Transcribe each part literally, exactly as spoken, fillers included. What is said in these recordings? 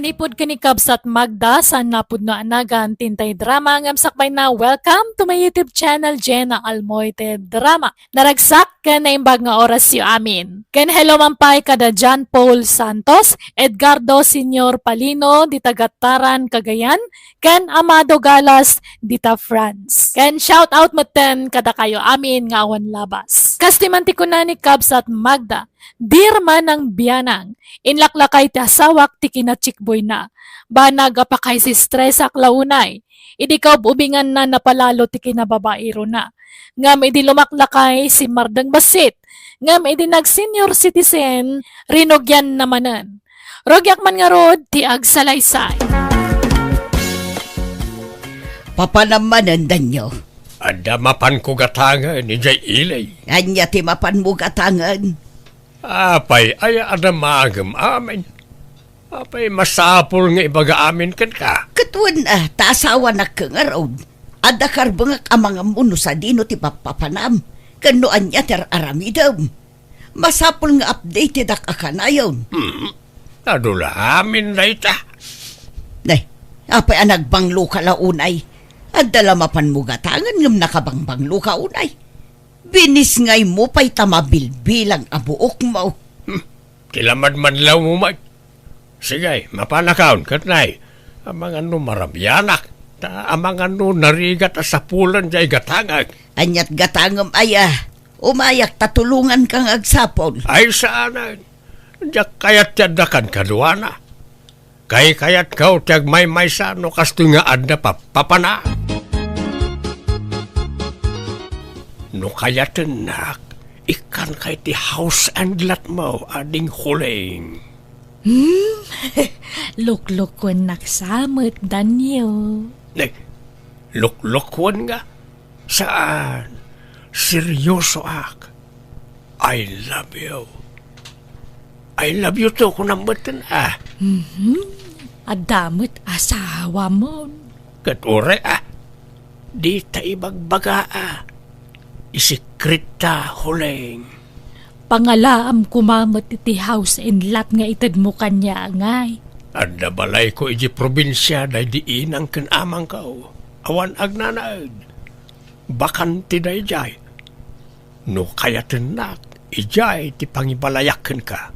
Ipud ken ni Kabsat Magda, saan napudno a nagan ti intay drama ngem sakbay na, welcome to my YouTube channel, Jenna Almoite Drama. Naragsak ken naimbag nga orasyo amin. Ken hello man pay kada John Paul Santos, Edgardo Senior Palino, di taga Taran, Cagayan, ken Amado Galas, dita France. Ken shout out metten kadakayo amin nga awan labas. Kastoy man ti kuna ni Kabsat Magda, Dirman nang bianang, inlaklakay ti asawak ti kinatsikboyna. Banag a pakaisistresak la unay. Idi kaub-ubinganna, napalalo ti kinababairona. Ngem idi lumaklakay, simmardeng bassit. Ngem idi nag-senior citizen, rinugianna manen. Rugiak man ngarud ti agsalaysay. Papanam manen, Danyo. Adda mapanko gatangen idiay ili. Ania ti mapanmo gatangen? Apay, aya a damagem amin? Apay, masapul nga ibaga amin kenka? Ket wen a, ta asawanak ngarud. Adda karbengak a mangammo no sadino ti pappapanam, ken no ania ti ar-aramidem. Masapul nga updatedak a kanayon. Hmm. Adu la amin dayta. Nay, apay a nagbangloka la unay? Adda la mapanmo gatangen ngem nakabangbangloka unay. Binisngaymo pay ta mabilbilang a buokmo. Hmm, ti lamadmadlawmo met. Sige, mapanakon, ket nay, amangan no marabianak, ta amangan no narigat a sapulen diay gatangek. Aniat gatangem aya? Umayak ta tulonganka nga agsapul. Ay, saanen. Diak kayat ti addakan kaduana. Kaykayatko ti agmaymaysa no kastoy nga adda pappapanam. No kayatennak, ikkanka iti house and lot mo, ading Huling. Hmm? Luklukuennak sa met, Danyo. Nay, luklukuenka? Saan. Seryosoak. I love you. I love you too, kunam metten, a. Mhm. Adda met asawamon. Ket uray, a. Dita ibagbaga, a. Isekretta, Huling. Pangalaam koma met iti house and lot nga itedmo kaniak, ngay. Adda balayko idiay probinsia daydi inang ken amangko. Awan agnanaed. Bakante daydiay. No kayatennak, idiay ti pangibalayak kenka.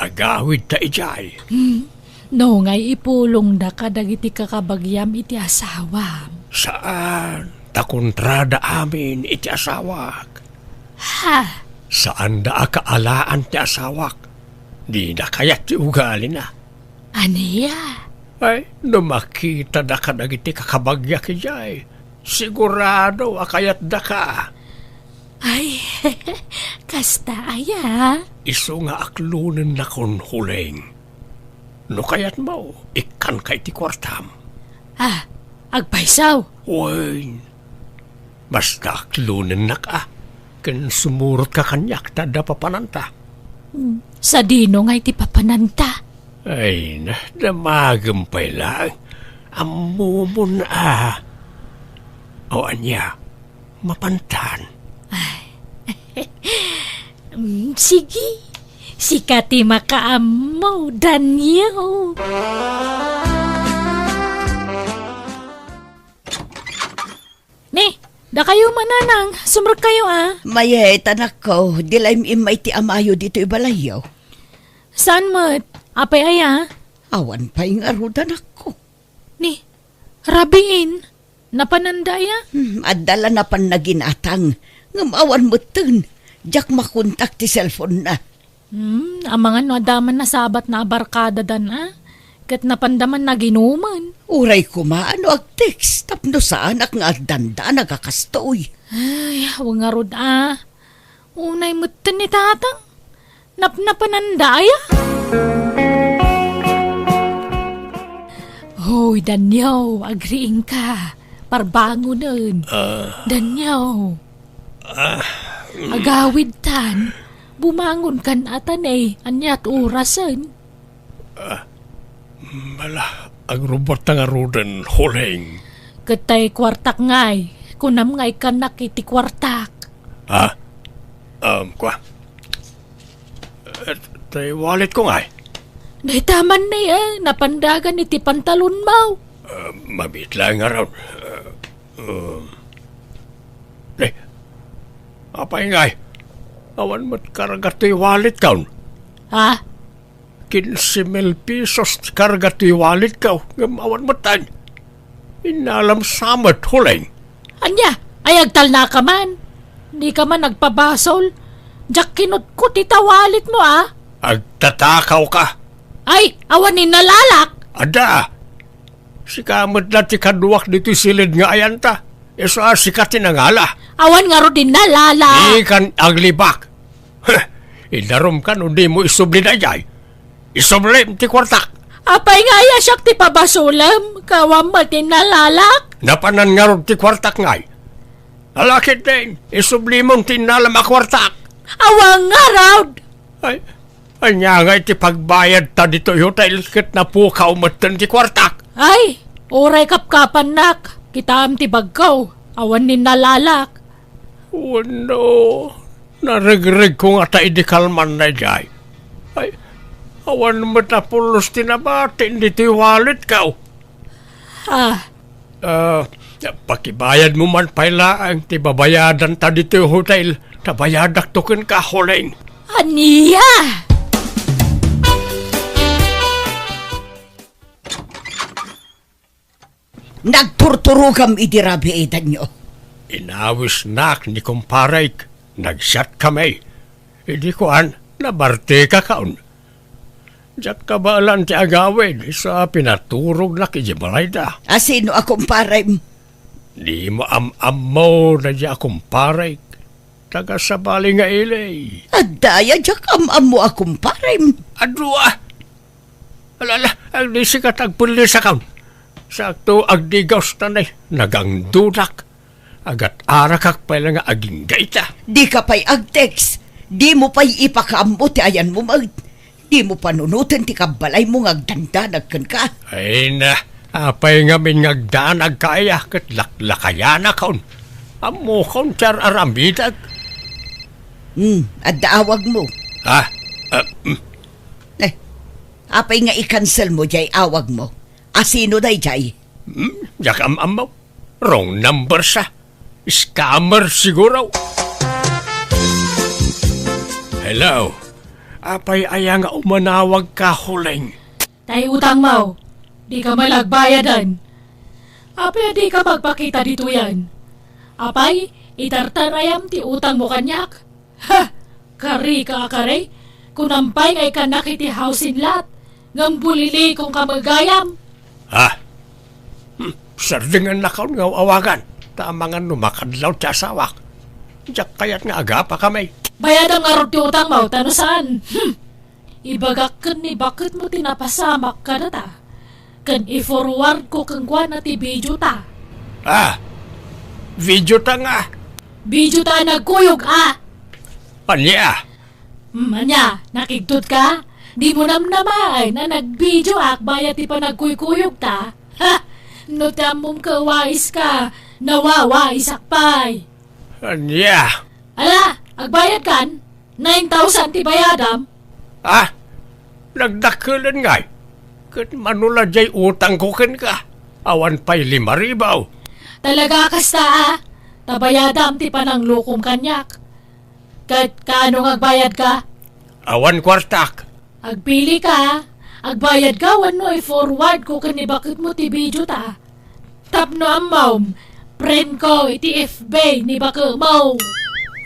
Agawidta idiay. Hmm. No ngay ipulongda kadagiti kakabagiam iti asawam. Saan, ta kontrada amin iti asawak. Ha? Saanda a kaalaan ti asawak. Dina kayat ti ugalina. Ania? Ay, no makitada kadagiti kakabagiak idiay, sigurado a kayatdaka. Ay, kasta aya? Isu nga aklonennakon, Huling. No kayatmo, ikkanka iti kuartam. Ah, agpayso? Wen, basta aklonennak a, ken sumurotka kaniak ta adda papananta. Hmm, sadino ngay ti papananta? Ay, na, damagem pay laeng. Ammomon a. O ania, mapantan. Ay. Mm, sige. Sika ti makaammo, Danyo. Ni, dakayo mananang, sumrekkayo a. Mayat, anakko, di la im-immay ti amayo ditoy balayyo. Saan met? Apay aya? Awan pay ngarud, anakko. Ni, rabiin, napananda aya? Hmm, adda la napanna ginatang, ngem awan metten. Diak makontak ti cellphone-na. Hmm, amangan no adda man nasabatna a barkadadan a, ket napanda man naginuman. Uray koma no agtext tapno saanak nga addanda a nagakastoy. Ay, awan ngarud a. Unay metten ni Tatang. Napnapananda aya? Hoy, Danyo, agriingka. Parbangonen. Ah. Danyo. Ah. Agawidtan. Bumangonkan a ta ne, aniat orasen? Ah, bala, agrubbuatta ngaruden, Huling. Ket tay kuartak ngay, kunam nga ikkannak iti kuartak. Ha? Um, kua? Eh, tay walletko ngay? Dayta man ni, eh, napandagan iti pantalonmo. Ah, mabit laeng ngarud. Ah, um. Eh, apay ngay? Awan met karga toy walletko. Ha? Quince mil pesos ti karga toy walletko, ngem awan met, ay. Innalam sa met, Huling. Ania? Ay, agtalnaka man. Dika man agpabasol. Diak kinutkot ita walletmo, a. Agtatakawka. Ay, awan ni nalalak. Adda. Sika met la ti kaduak ditoy silid nga ayanta. Isu a sika ti nangala. Awan ngarud ni nalalak. Dikan aglibak. Heh, idarumka no dimo isubli daydiay. Isublim ti kuartak. Apay ngay a siak ti pabasolem, ket awan met ti nalalak? Napanan ngarud ti kuartak ngay. Ala ketdin, isublimon ti innalam a kuartak. Awan ngarud. Ay, ania ngay ti pagbayadta ditoy hotel ket napukaw metten ti kuartak? Ay, uray kapkapannak, kitaem ti bagko, awan ni nalalak. Wenno, naregregko ngata idi kalman daydiay. Ay, awan met a pulos ti nabatin ditoy walletko. Ah. Ah, pakibayadmo man pay laeng ti babayadanta ditoy hotel, ta bayadakto kenka, Huling. Ania? Nagturturogam idi rabiidanyo. Inawisnak ni kumparek, nagsiatkami. Idi kuan, nabartekakon. Diak kabaelan ti agawid, isu a pinaturognak idiay balayda. A sino a kumparem? Dimo am-ammo daydiay a kumparek. Taga sabali nga ili. Adda aya diak am-ammo a kumparem? Adu a. Ala, ala, agdisika ta agpellisakon. Sakto, agdigaw ta nay, nagangdudak. Agat-arakak pay la nga agingga ita. Dika pay agtext. Dimo pay ipakaammo ti ayanmo met. Dimo panunoten ti kabbalaymo nga agdandanag kenka. Ay na, apay ngamin nga agdanag ka aya ket laklakayanakon? Ammokon ti ar-aramidek. Hmm, adda awagmo. Ha? Ah, mm. Eh, apay nga i-cancel mo diay awagmo? A sino daydiay? Hmm, diak am-ammo. Wrong number sa. Scammer siguro. Hello. Apay aya nga umanawagka, Huling? Tay utangmo. Dika met la agbayadan. Apay a dika agpakita ditoyen? Apay, itartarayam ti utangmo kaniak? Ha! Karika a kari, kunam pay nga ikkannak iti housing lot, ngem bulilikonka met gayam. Ha? Hmm, sardengannakon nga aw-awagan, ta amangan no makadlaw ti asawak. Diak kayat nga agapakami. Bayadam ngarud ti utangmo, ta no saan, hmm, ibagak ken ni baketmo ti napasamak kadata. Ken i-forwardko kenkuana ti videota. Ah, videota nga? Videota a nagkuyog, a. Ania? Hmm, ania, nakigtotka? Dimo namnamaen a nagvideoak bayat ti panagkuykuyogta? Ha! No ti ammom ket waiska, nawawaisak pay. Ania? Ala, agbayadkan? Nine thousand ti bayadam? Ah, nagdakkelen ngay. Ket mano la diay utangko kenka? Awan pay lima ribu. Talaga kasta, a? Ta bayadam ti pananglokom kaniak. Ket kaano nga agbayadka? Awan kuartak. Agpilika, agbayadka wenno i-forwardko ken ni baketmo ti videota. Tapno ammom, friendko iti F B ni baketmo.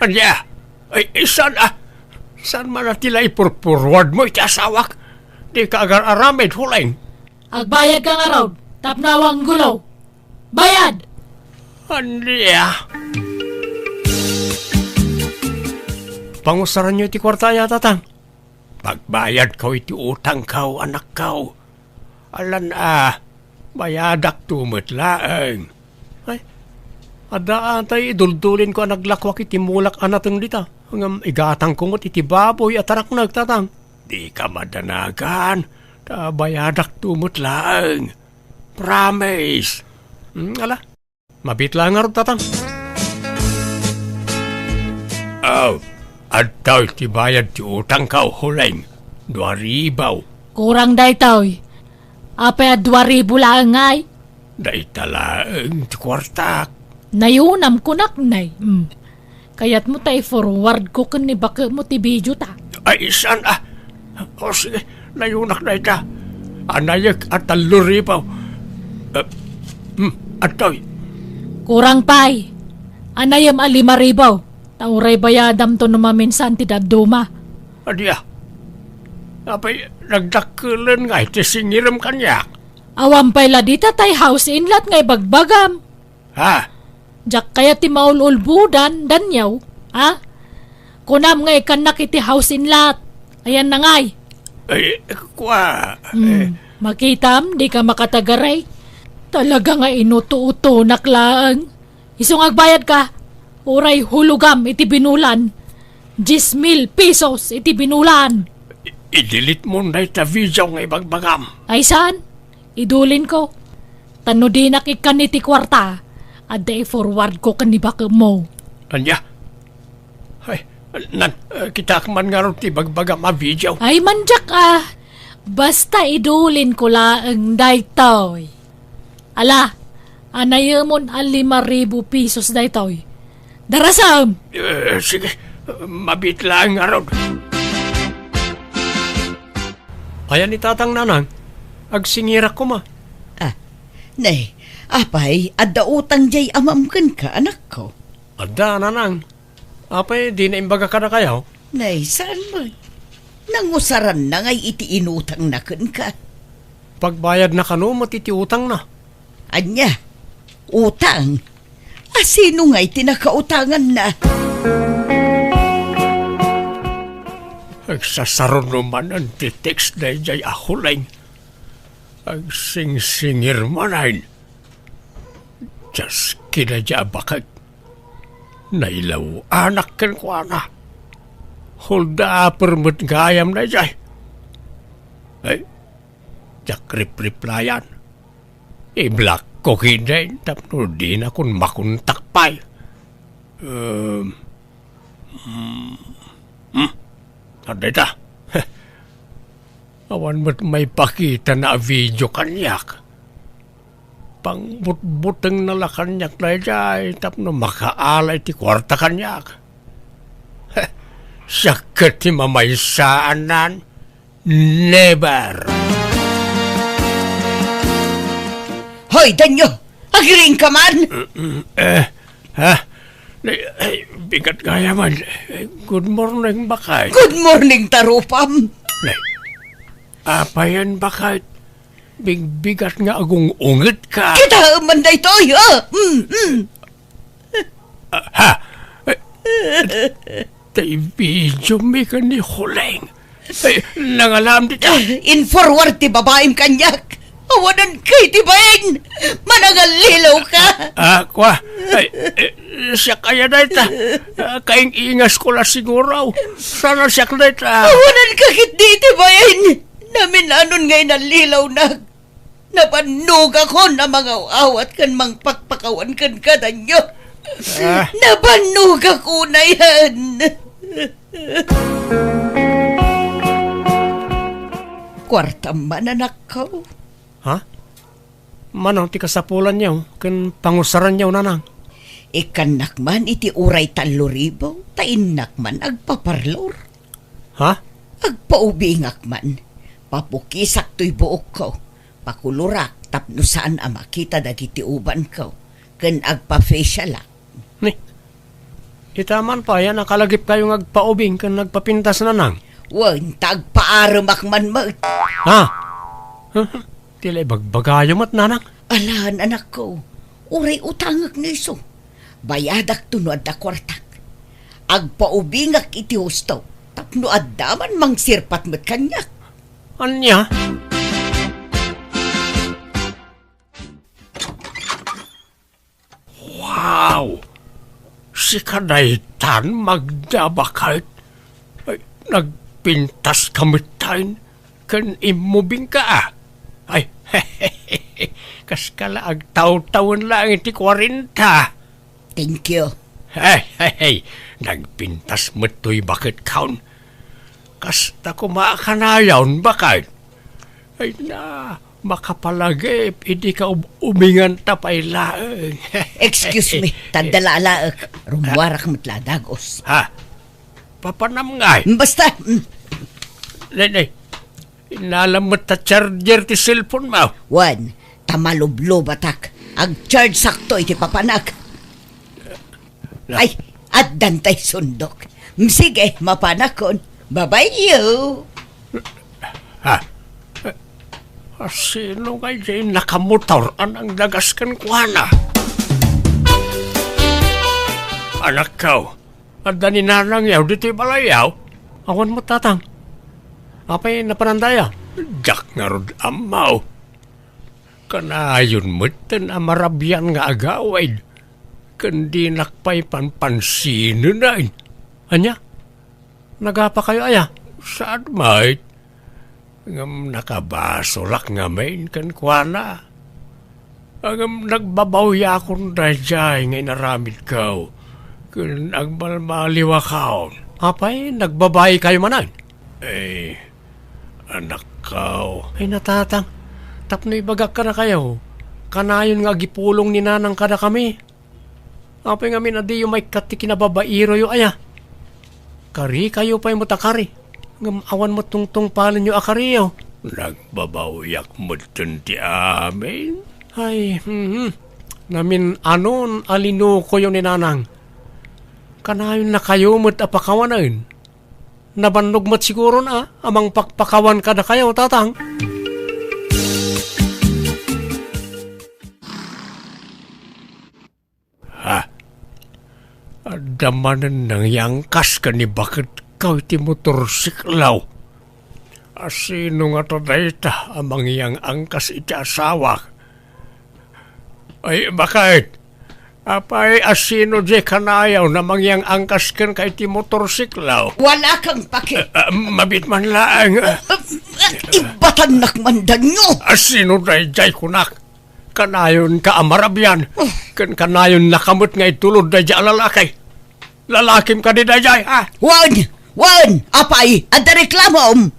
Ania? Ay, ay, saan a? Saan man a ti la ipurpurwardmo iti asawak? Dika agar-aramid, Huling. Agbayadka ngarud, tapno awan gulo. Bayad! Ania? Pangusaranyo iti kuarta aya, Tatang? Pagbayadko iti utangko, anakko. Alan a, bayadakto met laeng. Ay, adda atay iduldulinko a naglakuak iti mulak a nateng dita. Ngem igatangko met iti baboy a taraknek, Tatang. Dika madanagan, ta bayadakto met laeng. Promise. Hmm, ala. Mabit laeng ngarud, Tatang. Aw, adtoy ti bayad ti utangko, Huling. Dua ribu. Kurang daytoy. Apay a dua ribu laeng ngay? Dayta laeng ti kuartak. Nayunam, kunak, nay. Mm. Kayatmo ta i-forward ko ken ni baketmo ti video ta? Ay, saan a? O, sige, nayunak dayta. Anayek a tallo ribu. Eh, hmm, adtoy. Kurang pay. Anayem a lima ribu. Ta uray bayadamto no maminsan ti dadduma. Ania? Apay, nagdakkelen ngay ti singirem kaniak? Awan pay la dita tay house and lot nga ibagbagam. Ha? Diak kayat ti maul-ulbodan, Daniel, ha? Kunam nga ikannak iti house and lot. Ayan na ngay. Ay, kua, Hmm, eh. Makitam, di ka makatagaray. Talaga nga inuto-utonak laeng. Isu nga agbayad ka, uray hulogam iti binulan. Diez mil pesos iti binulan. I-, i-delete mo dayta video nga ibagbagam. Ay saan? Idulin ko. Tano dinak ikkan iti kuarta, adda i-forward ko ken ni bakemmo. Ania? Ay, nan, eh, kitaak man ngarud ti ibagbagam a video. Ay, mandiak a. Basta idulin ko laeng daytoy. Ala, anayemon a lima ribu pesos daytoy. Darasem! Eh, sige, mabiit laeng ngarud. Ayan ni Tatang, Nanang, agsingirak koma. Ah, nay, apay, adda utang jay amam kenka, anakko? Adda, Nanang. Apay, dina imbaga kadakayo? Nay, saan met? Nangusaranna ngay iti inutangna kenka. Pagbayadna kano met iti utangna? Ania? Utang? A sino ngay ti nakautanganna? Agsasaruno manen ti text daydiay a huleng. Agsingsingir manen. Dios, kinadia a baket. Nailaw-anak kenkuana. Hold-upper met gayam daydiay. Ay, diak ripreplyan. I-block ko ketdin tapno dinakon makontak pay. Um, hmm, hmm, adda ita. Awan met maipakitana a video kaniak. Pangbutbutengna la kaniak daydiay tapno makaala iti kuarta kaniak. Siak ket ti mamaysaanan. Never! Hoy, Danyo! Agriing ka man? Eh, ha? Ay, ay, bigat gayam. Eh, good morning, Bakay. Good morning, Tarupam. Ay, apayen, Bakay? Bigbigat nga agung-unget ka. Kita man daytoy, ah! Mm, mm. Ah, ha? Eh, tay video mi ken ni Huleng. Eh, nangalam dita. Eh, in-forward ti babaim kaniak. Awanan kay ti bain. Manangallilaw ka. Ah, kua. Ay, eh, siak aya dayta. Ah, kaing-ingas ko la siguro. Sana siak dayta. Awanan ka ketdi ti bain. Namin-anon nga inallilawnak. Nabannogakon a mangaw-awat ken mangpakpakawan kenka, Danyo. Ah. Nabannogak unayen. Kuartam man, anakko. Ha? Mano ti kasapulanyo ken pangusaranyo, Nanang? Ikkannak man iti uray tallo ribu, ta innak man agpaparlor. Ha? Agpaubingak man. Papukisak toy buokko. Pakulorak tapno saan a makita dagiti ubanko. Ken agpa-facialak. Ni, ita man pay a nakalagipkayo nga agpaubing ken agpapintas, Nanang? Wen, ta agpaaremak man met. Ha? Ti la ibagbagayo met, Nanang? Alan, anakko. Uray utangek no isu. Bayadakto no adda kuartak. Agpaubingak iti husto tapno adda man mangsirpat met kaniak. Ania? Wow! Sika daytan, Magda, Bakay? Ay, nagpintas ka metten ken immubing ka, a? Ay, kaska la agtawtawen laeng iti kuarenta. Thank you. Hey, hey, hey! Nagpintas met toy baket kaon. Kasta koma a kanayon, Bakay? Ay na, makapalagip, idi ka ub-, uminganta pay laeng. Excuse me, tanda la alaek. Rummuarak met la a dagus. Ha? Papanam ngay? Basta, mm. Nay, nay, inalam met ta charger ti cellphone mo. Wen, ta malublubatak. Ag-chargesakto iti papanak. Na- Ay, addan tay sundok. Mm, sige, mapanakon. Bye-bye you. Ha? A, sino ngay diay nakamotor a nangdagas kenkuana? Anakko, adda ni nanangyo ditoy balayyo? Awan met, tatang. Apay napananda aya? Diak ngarud ammo. Kanayon metten a marabian nga agawid, ken dinak pay panpansinenen. Ania? Nagapakayo aya? Saan met? Ngem nakabasolak ngamin kenkuana. Ngem nagbabawiakon daydiay nga inaramidko, ken agbalbaliwakon. Apay, nagbabaikayo manen? Eh, anakko. Ay, natatang, tapno ibagak kadakayo, kanayon nga agipulong ni nanang kadakami. Apay ngamin a diyo maikkat ti kinababairoyo aya? Karikayo pay met a kari, ngem awan met tungtungpalenyo a kariyo. Nagbabawiak metten ti amin. Ay, mhm. Namin-anon a linukoyo ni nanang. Kanayonnakayo met a pakawanen. Nabannog met siguron a, a mangpakpakawan kadakayo, tatang. Ha? Adda manen nangyangkas ken ni baketko iti motorsiklo. A, sino ngata dayta a mangyang-angkas iti asawak? Ay, baket. Apay, a, sino diay kanayon a mangyang-angkas kenka iti motorsiklo? Wala kang pake. A, a, mabiit man laeng. A, a, a, ibatannak man danyo. A, sino daydiay kunak? Kanayonka a marabian, ken kanayonnaka met nga itulod daydiay a lalaki. Lalakim kadi daydiay, ha? Wen! Wen! Apay, adda reklamom?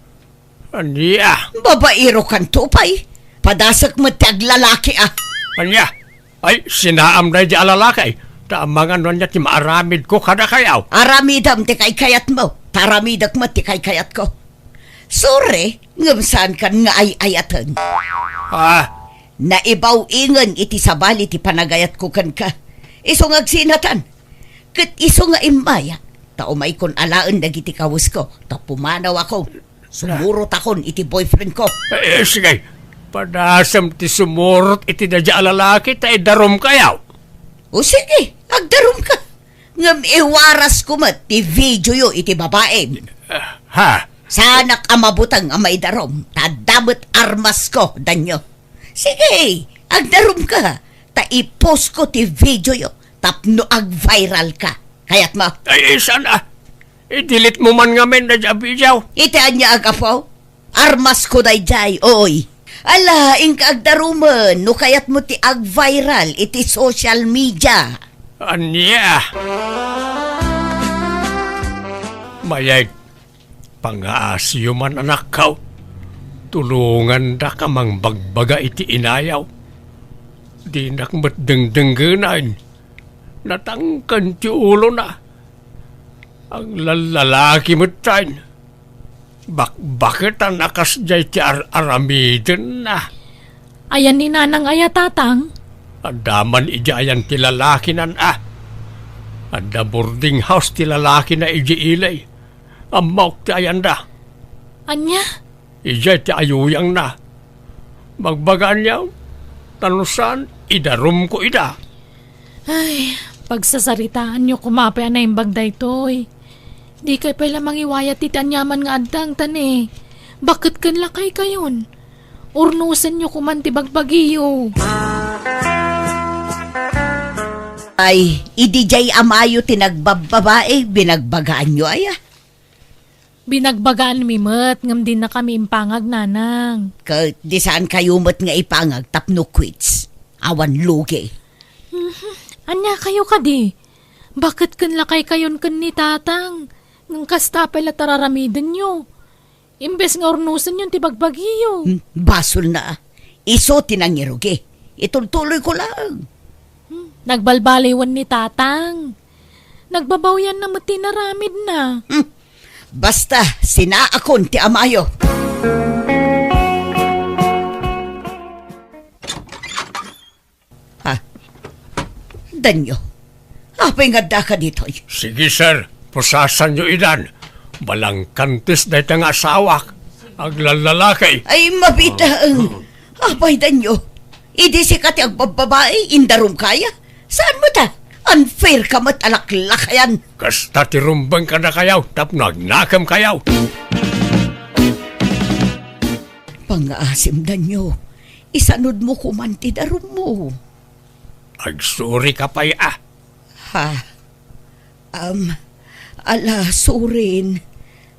Ania? Babairo kanto pay. Padasek met ti aglalaki, a. Ania? Ay, sinaam daydiay a lalaki. Ta amangan no ania ti maaramidko kadakayo. Aramidem ti kaykayatmo. Ta aramidek met ti kaykayatko. Sorry, ngem saankan nga ay-ayaten. Ah. Naibaw-ingen iti sabali ti panagayatko kenka. Isu nga agsinatan. Ket isu nga immaya. Ta umaykon alaen dagiti kawesko. Ta pumanawakon. Sumurotakon iti boyfriendko. Eh, sige. Padasem ti sumurot iti daydiay a lalaki ta idarumkayo. O sige, agdarumka. Ngem iwarasko met ti videoyo iti babaim. Ha? Saanak a mabuteng a maidarum, ta adda met armasko, danyo. Sige, agdarumka, ta i-postko ti videoyo tapno ag-viralka. Kayatmo? Ay, saan a? I-delete mo man ngamin daydiay a video. Iti ania a gapu? Armasko daydiay, oy. Ala, inka agdarumen no kayatmo ti ag-viral iti social media. Ania? Mayeg, pangaasiyo man, anakko. Tulongandak a mangbagbaga iti inayo. Dinak met dengdenggenan. Natangken ti ulona. Aglallalaki metten. Bakbaketan a kasdiay ti ar-aramidenna. Ayan ni Nanang aya, Tatang? Adda man idiay ayan ti lalakinan a. Adda boarding house ti lalakina idiay ili. Ammok ti ayanda. Ania? Idiay ti ayuyangna. Bagbagaanyo, ta no saan, idarumko ida. Ay, pagsasaritaanyo koma pay a naimbag daytoy. Dikay pay la mangiwayat iti aniaman nga addang, ta ne, baket ken lakaykayon. Urnosenyo koman ti bagbagiyo. Ay, idi diay amayo ti nagbabbabae, binagbagaanyo aya? Binagbagaanmi met ngem dinakami impangag, Nanang. Ket di saankayo met nga ipangag tapno quits. Awan lugi. Mhm. Ania kayo kadi? Baket ken lakaykayon ken ni Tatang? Ngem kasta pay la tararamidenyo. Imbes nga urnosenyon ti bagbagiyo. Hmm, basolna. Isu ti nangirugi. Itultuloyko laeng. Hmm, nagbalbaliwen ni Tatang. Nagbabawianna met ti inaramidna. Hmm, basta, sinaakon ti amayo. Ha? Danyo, apay nga addaka ditoy? Sige, sir. Pusasanyo idan. Balangkantes dayta nga asawak. Aglallalaki. Ay, mabiit laeng. Apay, Danyo, idi sika ti agbabbabai, indarumka? Saan met a? Unfair ka met a laklakayan. Kasta ti rumbeng kadakayo tapno agnakemkayo. Pangngaasim, Danyo. Isanudmo koman ti darummo. Agsurika pay a. Ha? Am, ala, surin.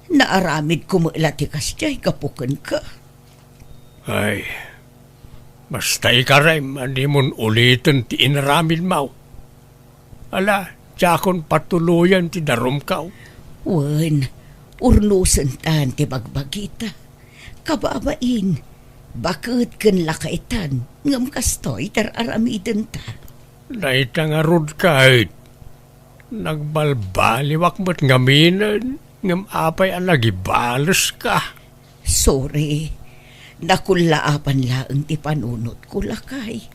Naaramidko met la ti kasdiay gapu kenka. Ay, basta ikarem a dimon uliten ti inaramidmo. Ala, diakon patuloyen ti darumko. Wen, urnosentan ti bagbagita. Kababain, baket ken lakaytan, ngem kastoy ti ar-aramidenta. Dayta ngarud ket, nagbalbaliwak met ngaminen, ngem apay a nagibaleska? Sorry, nakullaapan laeng ti panunotko, lakay.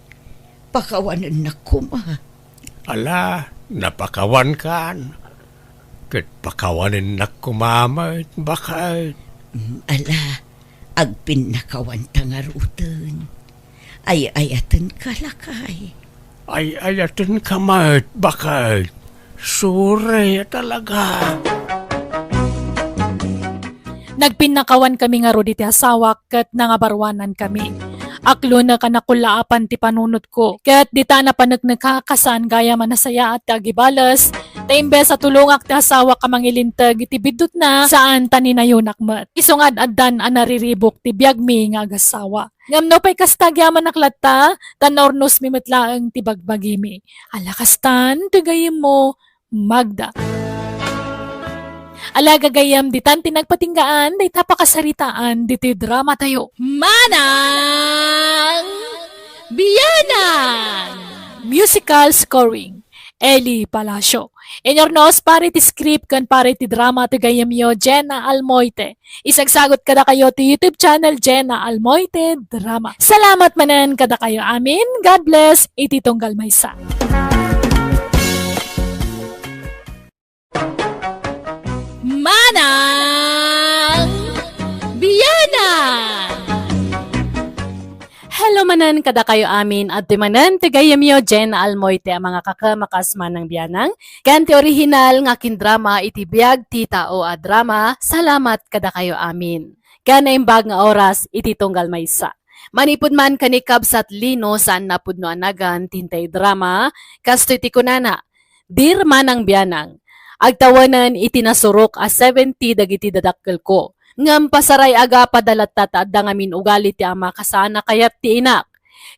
Pakawanennak koma. Ala, napakawankan. Ket pakawanennak koma met, baket. Mm, ala, agpinnakawanta ngaruden. Ay-ayatenka, lakay. Ay-ayatenka met, baket. Sorry a talaga. Nagpinnakawannakami ngarud iti asawak ket nangabaruanankami. Aklonek a nakullaapan ti panunotko, ket dita a napaneknek a saan gayam a nasayaat ti agibales, ta imbes a tulongak ti asawak a mangilinteg iti biddutna, saan ta ninayonak met. Isu nga ad-addan a nariribuk ti biagmi nga agasawa. Ngem nupay kasta, agyamanak latta, ta naurnosmi met laeng ti bagbagimi. Ala, kastan ti gayyemmo, Magda. Ala, gagayyem, ditan ti nagpatinggaan dayta pakasaritaan ditoy dramatayo. Manang Bianang! Musical scoring, Eli Palacio. Inurnos para iti script ken para iti drama ti gayyemyo, Jenna Almoite. Isagsagut kadakayo ti YouTube channel, Jenna Almoite Drama. Salamat manen kadakayo amin. God bless iti tunggal maysa. Manang Bianang! Hello manen kadakayo amin. Adtoy manen ti gayyemyo, Jenna Almoite a mangikasarita a kas Manang Bianang. Ken ti orihinal nga kindrama iti biag ti tao a drama, salamat kadakayo amin. Ken naimbag nga oras iti tunggal maysa. Manipud man ken ni kabsat Lino, saan a pudno a nagan ti intay drama, kastoy ti kunana, "Dear Manang Bianang, agtawenen iti nasurok a seventy dagiti dadakkelko, ngem pasaray-agapada latta ta adda ngamin ugali ti ama a saan a kayat ti inak.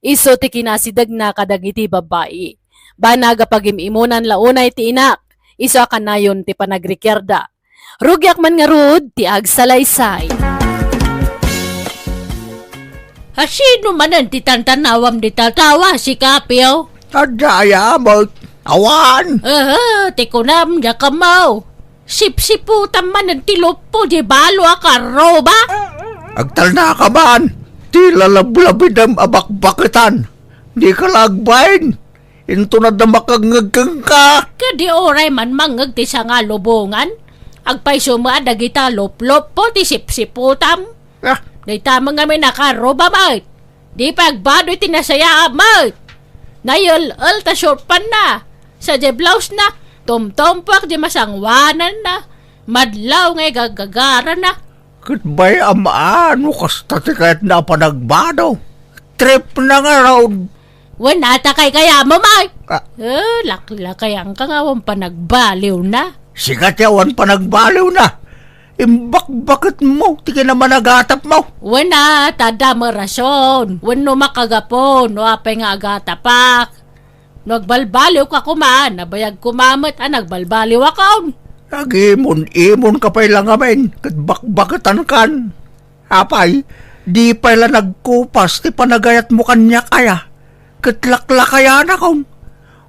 Isu ti kinasidegna kadagiti babbai. Banag a pagim-imunan la unay ti inak, isu a kanayon ti panagrikiarda. Rugiak man ngarud ti agsalaysay." Asino manen ti tantanawam dita a tao, sika, Pio? Adda aya met. Awan. Aha, ti kunam, diak ammo. Sipsiputam manen ti luppo di balo a karruba. Agtalnaka man ti lalablabidem a bakbaketan. Dika la agbain. Inton adda makangngeg kenka. Kadi uray man mangngeg ti sanga a lubongan, agpayso met dagita lupluppo ti sipsiputam. Ah. Dayta met ngamin a karruba met. Di pay agbado iti nasayaat met. Nayel-el ta surpanna. Sadiay blouse na, tumtumpuak di masangoananna. Madlaw nga igagagarana. Ket bay-am a no kasta ti kayatna a panagbado. Trip na ngarud. Wen, ata kay kaya mo, May? Ah. Eh, laklakayanka nga awan panagbaliwna. Sika ti awan panagbaliwna. Imbakbaketmo ti kinamanagatapmo. Wen, ta adda met rason. Wenno makagapu no apay nga agatapak. No agbalbaliwka koma, nabayag koma met a nagbalbaliwakon. Agimon-imonka pay la ngamin ket bakbaketankan. Apay, di pay la nagkupas ti panagayatmo kaniak aya? Ket laklakayanakon,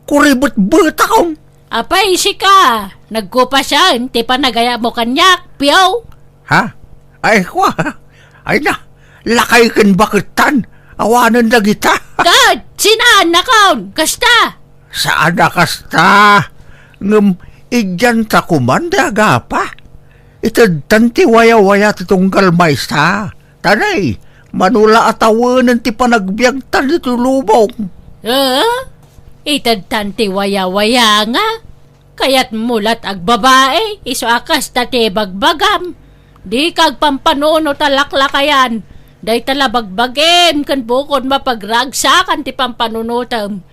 kuribetbetakon. Apay, sika, nagkupasen ti panagayatmo kaniak, piyaw? Ha? Ay, kwa. Ay na, lakay ken baketan, awanen dagita. Ket, sinaannakon, kasta? Saan a kasta? Ngem, idianta koman ti agapa. Itedtan ti wayawaya ti tunggal maysa. Tanay, mano la a tawenen ti panagbiagtan ditoy lubong. Eh? Itedtan ti wayawaya nga? Kayatmo lat agbabae, isu a kasta ti ibagbagam. Dika agpampanunot a laklakayan. Dayta la bagbagim ken bukod mapagragsakan ti pampanunotem.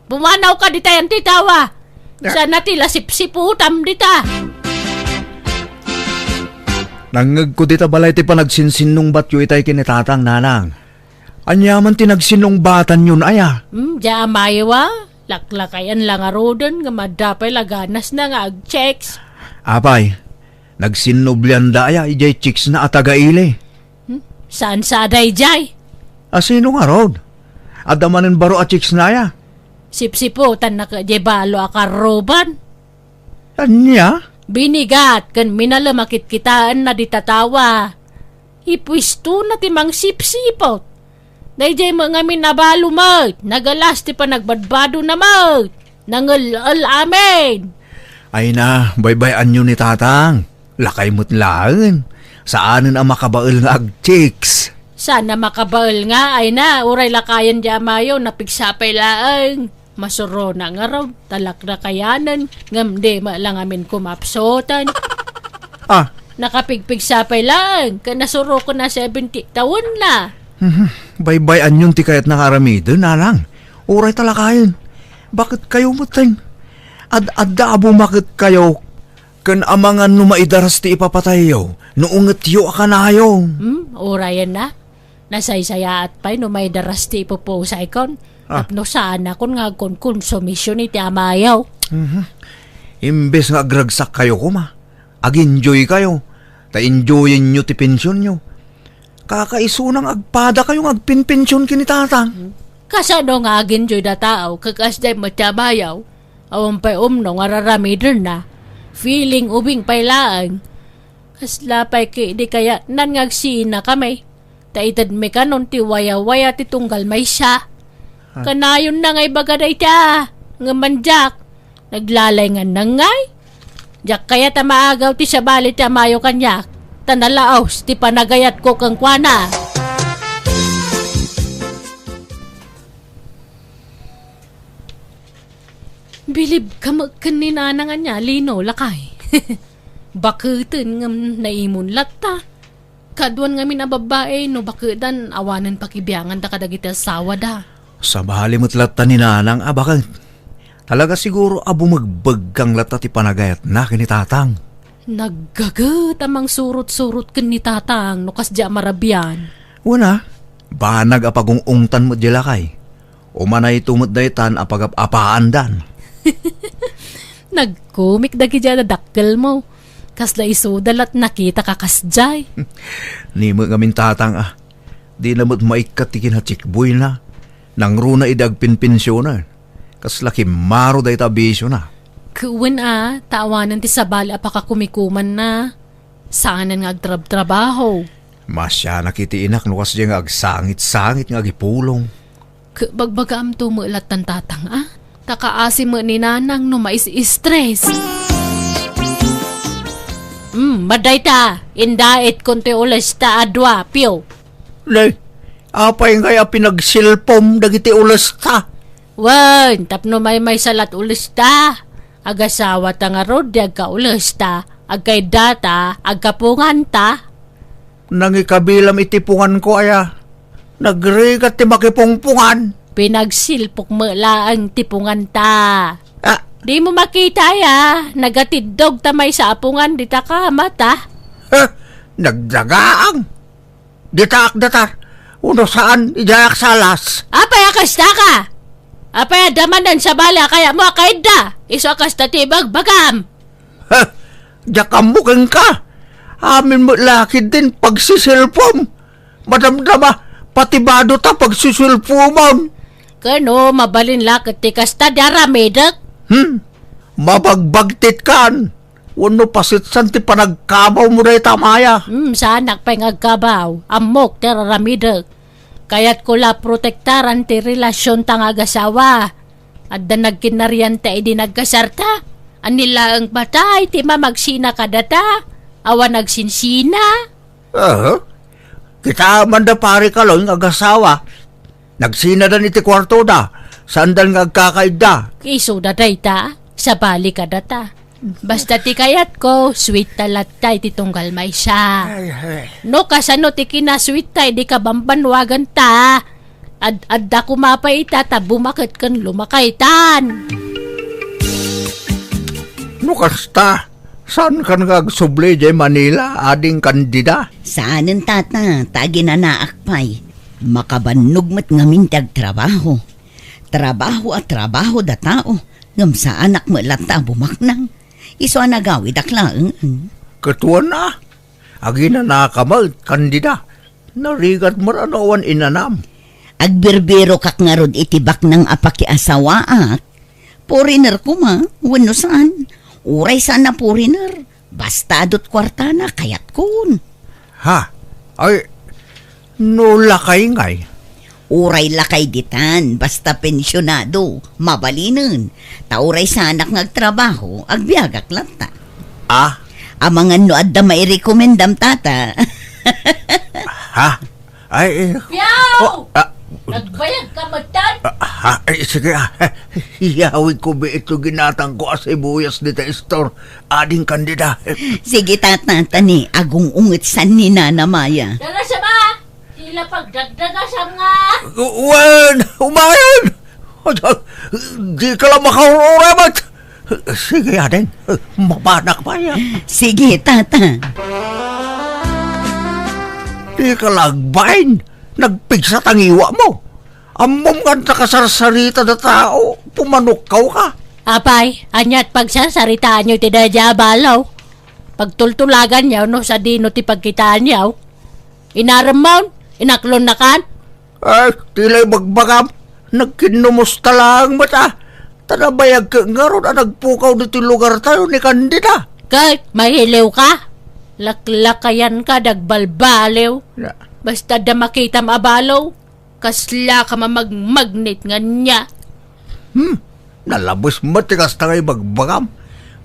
Pumanawka ditayan ti tawa. Ah. Sana ti la sipsiputam dita. Nangngegko dita balay ti panagsinsinnungbatyo itay ken ni Tatang, Nanang. Ania man ti nagsinnungbatanyon aya? Hmm, dia amayo a. Laklakayan la ngaruden nga madda pay la ganasna nga agchicks. Apay, nagsinnublianda aya idiay chicksna a taga-ili? Hmm? Saan sa daydiay? A, sino ngarud? Adda manen baro a chicksna aya? Sipsiputanna ket diay balo a karruban. Ania? Binigat ken minalem a kitkitaenna dita tawa. Ipuestona ti mangsipsiput. Daydiay met ngamin a balo met, nagalas ti panagbadbadona met. Nangel-el amin. Ay na, baybay-anyo ni Tatang. Lakay met laeng. Saanen a makabael nga agchicks. Saan a makabael nga, ay na, uray lakayen di amayo, napigsa pay laeng. Masurona ngarud, ta laklakayanen, ngem di met la ngamin kumapsutan. Ah. Nakapigpigsa pay laeng, ket nasuroken a seventy tawenna. Mhm. Baybay-anyon ti kayatna nga aramiden, Nanang. Uray ta lakayen. Baket kayo metten. Ad-adda a bumaket kayo ken amangan no maidaras ti ipapatayyo, no ungetyo a kanayon. Hmm, urayen na. Nasaysayaat pay no maidaras ti ipupusaykon. Ah. Tapno saanakon nga agkonkonsumision iti amayo. Mhm. Imbes nga agragsak kayo koma, ag-enjoy kayo, ta enjoyenyo ti pensionyo. Kakaisuna nga agpada kayo nga agpenpension ken ni Tatang. Kasano nga ag-enjoy da tao, ket kasdiay met ti amayo? Awan pay umno nga raramidenna. Feeling ubing pay laeng. Kasla pay ket di kayatnan nga agsinakami. Ta itedmi kanon ti wayawaya ti tunggal maysa. Ah. Kanayonna nga ibaga dayta, ngem man diak, naglalay nga nangngay. Diak kayat a maagaw ti sabali ti amayo kaniak, ta nalaos ti panagayatko kenkuana. Bilibka met ken ni Nanang ania, Lino, lakay. Baketen ngem naimon latta. Kaduan ngamin a babbai no bakedan, awanen pakibianganda kadagiti asawada. Sabali met latta ni Nanang a baket. Talaga siguro a bumegbegkang latta ti panagayatna ken ni Tatang. Naggaget a mangsurot-surot ken ni Tatang no kasdiay a marabian. Wen a, banag a pagung-ungtan met diay lakay. Umanayto met daytan a pagap-apaandan. Nagkomik dagidiay a dakkelmo. Kasla isuda lat nakitaka kasdiay. Ni met ngamin, Tatang, a. Dina met maikkat ti kinachikboyna. Nangruna idi agpenpensionen. Kasla kimmaro dayta a bisiona. Ket wen a, ta awanen ti sabali a pakakumikumanna. Saanen nga agtrabtrabaho. Masianak iti inak no kasdiay nga agsangit-sangit nga agipulong. Ket bagbagaamto met lattan, Tatang, a? Ta kaasi met ni Nanang no mais-stress. Hmm, madayta, indaitkon ti ulesta a dua, piyo. Nay, apay ngay a pinagsilpom dagiti ulesta? Wen, tapno maymaysa lat ulesta. Agasawata ngarud, di agkaulesta. Agkaiddata, agkapunganta. Nangikabilam iti punganko aya. Nagrigat ti makipungpungan. Pinagsilpok met laeng ti punganta. Ah. Dimo makita aya, nagatiddog ta maysa a pungan dita kamata. Ha? Nagdagaang? Ditaak datar. Uno saan, idiayak salas. Apay a kasta ka? Apay a damanan sabali a kayatmo a kaidda? Isu a kasta ti ibagbagam. Ha? Diak ammo kenka. Amin met la ketdin pagsiselpom. Madamdama, pati bado ta pagsiselpomon. Ken no, mabalin la ket ti kasta ti aramidek. Hmm? Mabagbagtitkan. Wenno pasitsan ti panagkabawmo dayta, Maya. Hmm, saanak pay nga agkabaw. Ammok ti aramidek. Kayatko la protektaran ti relasionta nga agasawa. Adda nagkinnarianta idi nagkasarta. Ania laeng patay ti mamagsina kadata. Awan agsinsina. Aha. Kita man da pare Kaloy nga agasawa. Nagsinadan iti kuartoda. Saandan nga agkakaidda. Isuda dayta. Sabali kadata. Basta ti kayatko, sweet ta latta iti tunggal maysa. Ay, ay. No kasano ti kinasweet ta idi kabambanwagan ta, ad-adda koma pay ita ta bumaket ken lumakaytan. No kasta, saankan nga agsubli idiay Manila, ading Candida? Saanen, tata, ta aginanaak pay. Makabannog met ngamin ti agtrabaho. Trabaho a trabaho da tao, ngem saanak met latta a bumaknang. Isu a nagawidak laeng. Ket wen a, aginanaka met, Candida. Narigat met a no awan inanam. Agbirbirokak ngarud iti baknang a pakiasawaak. Foreigner koma, wenno saan. Uray saan a foreigner. Basta adu't kuartana, kayatkon. Ha? Ay, no lakay ngay? Uray lakay ditan, basta pensionado, mabalinen. Ta uray saanak nga agtrabaho, agbiagak latta. Ah? Amangan no adda mairekomendam, tata. Ha? Ay, eh, Piaw! Oh, ah. Nagbayag ka metten? Ah, ah, ay, sige, ah. Iyawidko bi ito ginatangko a sibuyas dita store. Ading Candida. Sige, tata, ta ni agung-unget san ni Nana Maya. Dara sa ba? Tila pagdagdagasam nga. Wen, umayon! Di ka lang makaururamat. Sige, ading. Mapanak pa yan. Sige, tata. Di ka lang agbain. Nagpigsa tangiwa mo. Ammom nga adda kasarsarita da tao. Pumanukkaw ka. Apay, ania't pagsarsaritaanyo ti daydiay a balo? Pagtultulaganyo no sadino ti pagkitaanyo? Inaremmon? Inaklonnakan? Ay, tila ibagbagam. Nagkinnumusta laeng met a. Ta nabayag ket ngarud a nagpukaw ditoy lugartayo ni Candida. Ket, mahiliw ka? Laklakayan ka, dagbalbaliw. Na. Basta da makitam a balo, kasla ka mamagmagnet nga ania. Hmm, nalabes met ti kasta nga ibagbagam.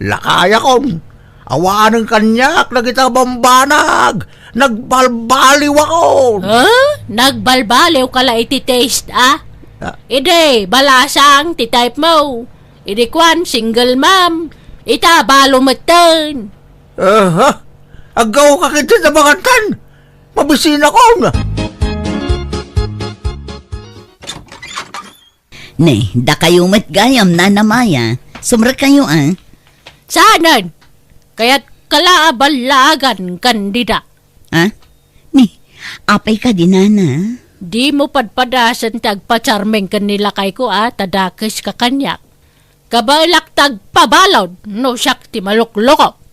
Lakayakon. Awanen kaniak dagita a bambanag. Nagbalbaliwakon. Huh? Nagbalbaliw ka la iti taste, ah? Ah. Idi, balasang ti type mo. Idi kuan, single mom. Ita, balo metten. Aha. Aggaw ka iti nabangantan. Mabisinakon. Ne, dakayo met gayam, Nana Maya. Sumrekkayo, ah. Saanen? Kayat kala a ballaagan, Candida. Ah? Ni, apay kadi, Nana? Dimo padpadasen ti agpacharming ken ni lakayko, ah, ta dakes ka kaniak. Kabaelak ti agpabalon no siak ti malukloko.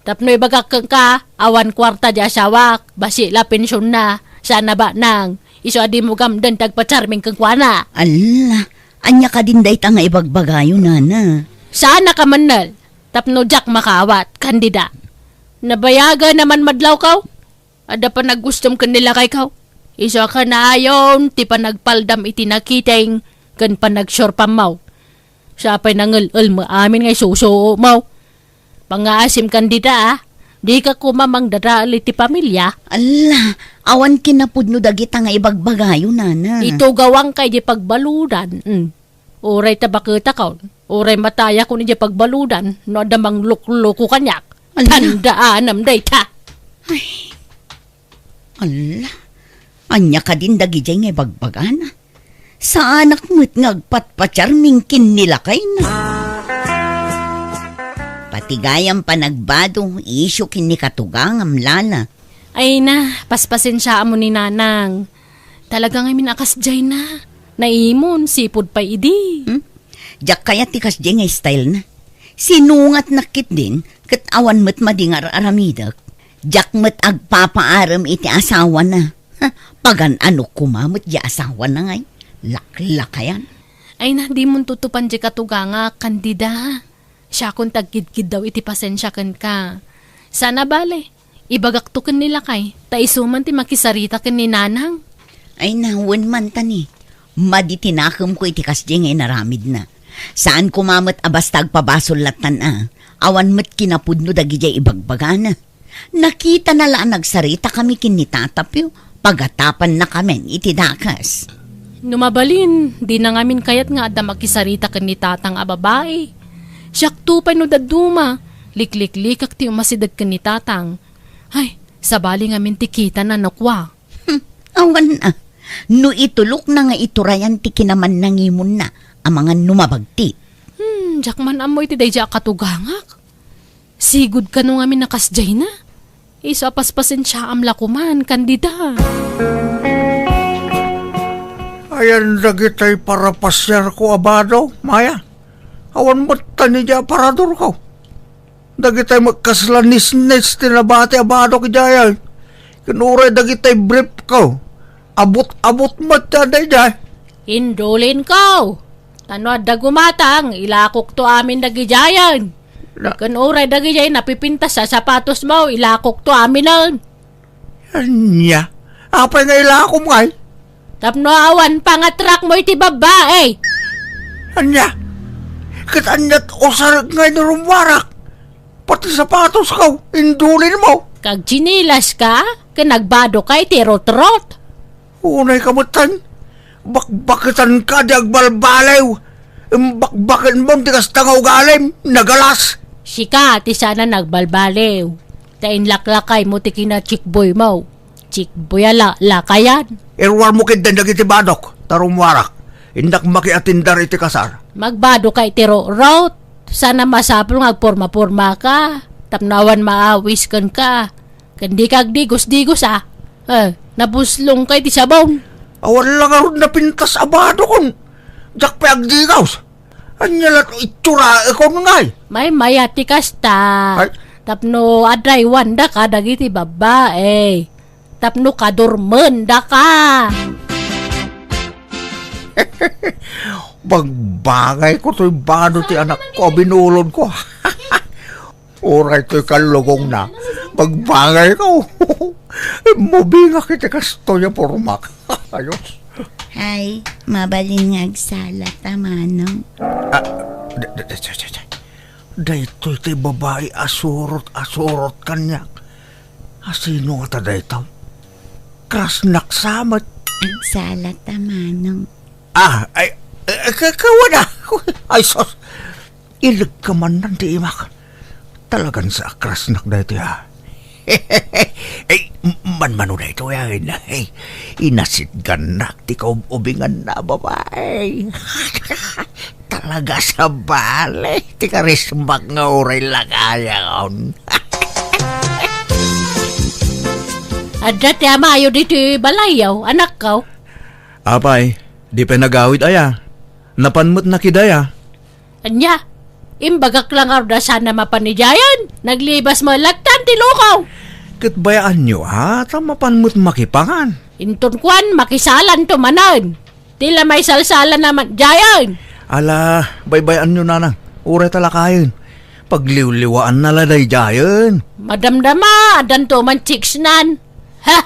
Tapno ibagak kenka, awan kuarta di asawak, basi la pensionna, saan a baknang. Isu a dimo gamden ti agpacharming kenkuana. Alla, ania kadin dayta nga ibagbagayo, Nana? Saan a kamennel, tapno diak makaawat, Candida. Nabayagen a manmadlawkaw? Adda panagustom ken ni lakaykaw? Isu a kanaayon ti panagpaldam iti nakiting ken panagsurpammaw. Siya pay nangel-el mo amin nga isusuomaw. Pangngaasim, Candida, ah. Dika koma mangdadael iti pamilia. Alla, awan kinapudno dagita nga ibagbagayo, Nana. Itugawangka iti pagbaludan. Mm. Uray ta baketakon, uray matayakon idiay pagbaludan no adda manglukloko kaniak. Ala. Tandaanam dayta. Ay. Ala. Ania kadin dagidiay nga ibagbagana? Saanak met nga agpatpacharming ken ni lakayna. Pati gayam panagbado, isyu ken ni katugangam, Lala. Ay na, paspasensiaam ni Nanang. Talaga ngamin a kasdiay na. Naimon, sipud pay idi. Hmm? Diak kayat ti kasdiay nga style na. Sinungatnak ketdin, ket awan met madi nga ar-aramidek. Diak met agpapaarem iti asawana. Ha, pagan-anok koma met diay asawana ngay. Laklakayan. Ay na, dimon tutupan diay katugangak, Candida. Siakon ti agkidkiddaw iti pasensia kenka. Sana bale, ibagakto ken ni lakay, ta isu man ti makisarita ken ni nanang. Ay na, wen man tani. Madi ti nakemko iti kasdiay nga inaramidna. Saan koma met a basta agpabasol lattan a. Awan met kinapudno dagidiay ibagbagana. Nakitana la a nagsaritakami ken ni Tata Pio, pagatapannakamin iti dakes. No mabalin, dina ngamin kayat nga adda makisarita ken ni Tatang a babai. Siakto pay no dadduma, likliklikak ti umasideg ken ni Tatang. Ay, sabali ngamin ti kitana no kua. Hmm, awan a. No itulokna nga iturayan ti kinamannangimonna, amangan no mabagti. Hmm, diak man ammo iti daydiay a katugangak. Sigud kano ngamin a kasdiayna? Isu a paspasensiaam la koman, Candida. Ayan dagitay parapasiarko a bado, Maya. Awan met tani diay aparadorko. Dagitay met kasla nisnis ti nabati a badok idiay. Ken uray dagitay briefko. Abut-abut met ti adda idiay. Indulinko. Ta no adda gumatang, ilakokto amin dagidiayen. Na- Ken uray dagidiay napipintas a sapatosmo, ilakokto aminen. Ania? Apay nga ilakom ngay? Tapno awan pangatrakmo iti babbai. Ania? Ket aniat usarek ngay no rummuarak? Pati sapatosko, indulinmo. Kag tsinelas ka, ken nagbado ka iti rutrot. Unay ka metten. Bakbaketan ka di agbalbaliw. Imbakbaken mo ti kasta nga ugalim, nagalas. Sika ti sana nagbalbaliw. Ta inlaklakay mo ti kina chickboy mo. Chickboy a la-, lakayan. Iruar mo ketdin dagiti badok, ta rummuarak. Innak makiatindar iti kasar. Magbado ka iti rutrot. Sana masapul nga agporma-porma ka. Tapno awan maawis kenka. Ken dika agdigos-digos, a. Eh, nabuslong ka iti sabon. Awan la ngarud napintas a badokon. Diak pay agdigos. Ania la't itsuraekon ngay? Maymay-at ti kasta. Ay. Tapno adaywandaka dagiti babbai. Tapno kadurmendaka. Bagbagayko toy bado ti anakko a binulodko. Uray toy kallugongna, bagbagayko. Immubingak iti kastoy a pormak. Ayos. Ay, mabalin nga agsala ta, Manong. Ah, da-, da-, da-, da-, da-, da-, daytoy ti babai a surot, a surot kaniak. Asino ngata daytoy? Krasnak sa met. Agsala ta, Manong. Ah, ay, eh, ka-, kawana. Ay, sus. Ilegka man nan ti imak. Talagan sa akrasnak daytoy, a. Ay, m-, manmano daytoy, a, inay. Inasitgannak ti kaub-ubinganna a babai. Talaga sa bale, ti karismak nga uray lakayaon. Adda ti amayo ditoy balayyo, anakko. Apay, di pay nagawid aya. Napan met nakidaya. Ania? Imbagak la ngarud a saan a mapan idiayen. Naglibas met lattan ti lukaw. Ket bayaanyo, a, ta mapan met makipangan. Inton kuan, makisalanto manen. Ti la maisalsalana met idiayen. Ala, baybay-anyo, nanang. Uray ta lakayen. Pagliwliwaanna la daydiayen. Madamdama, addanto man chicksnan. Ha?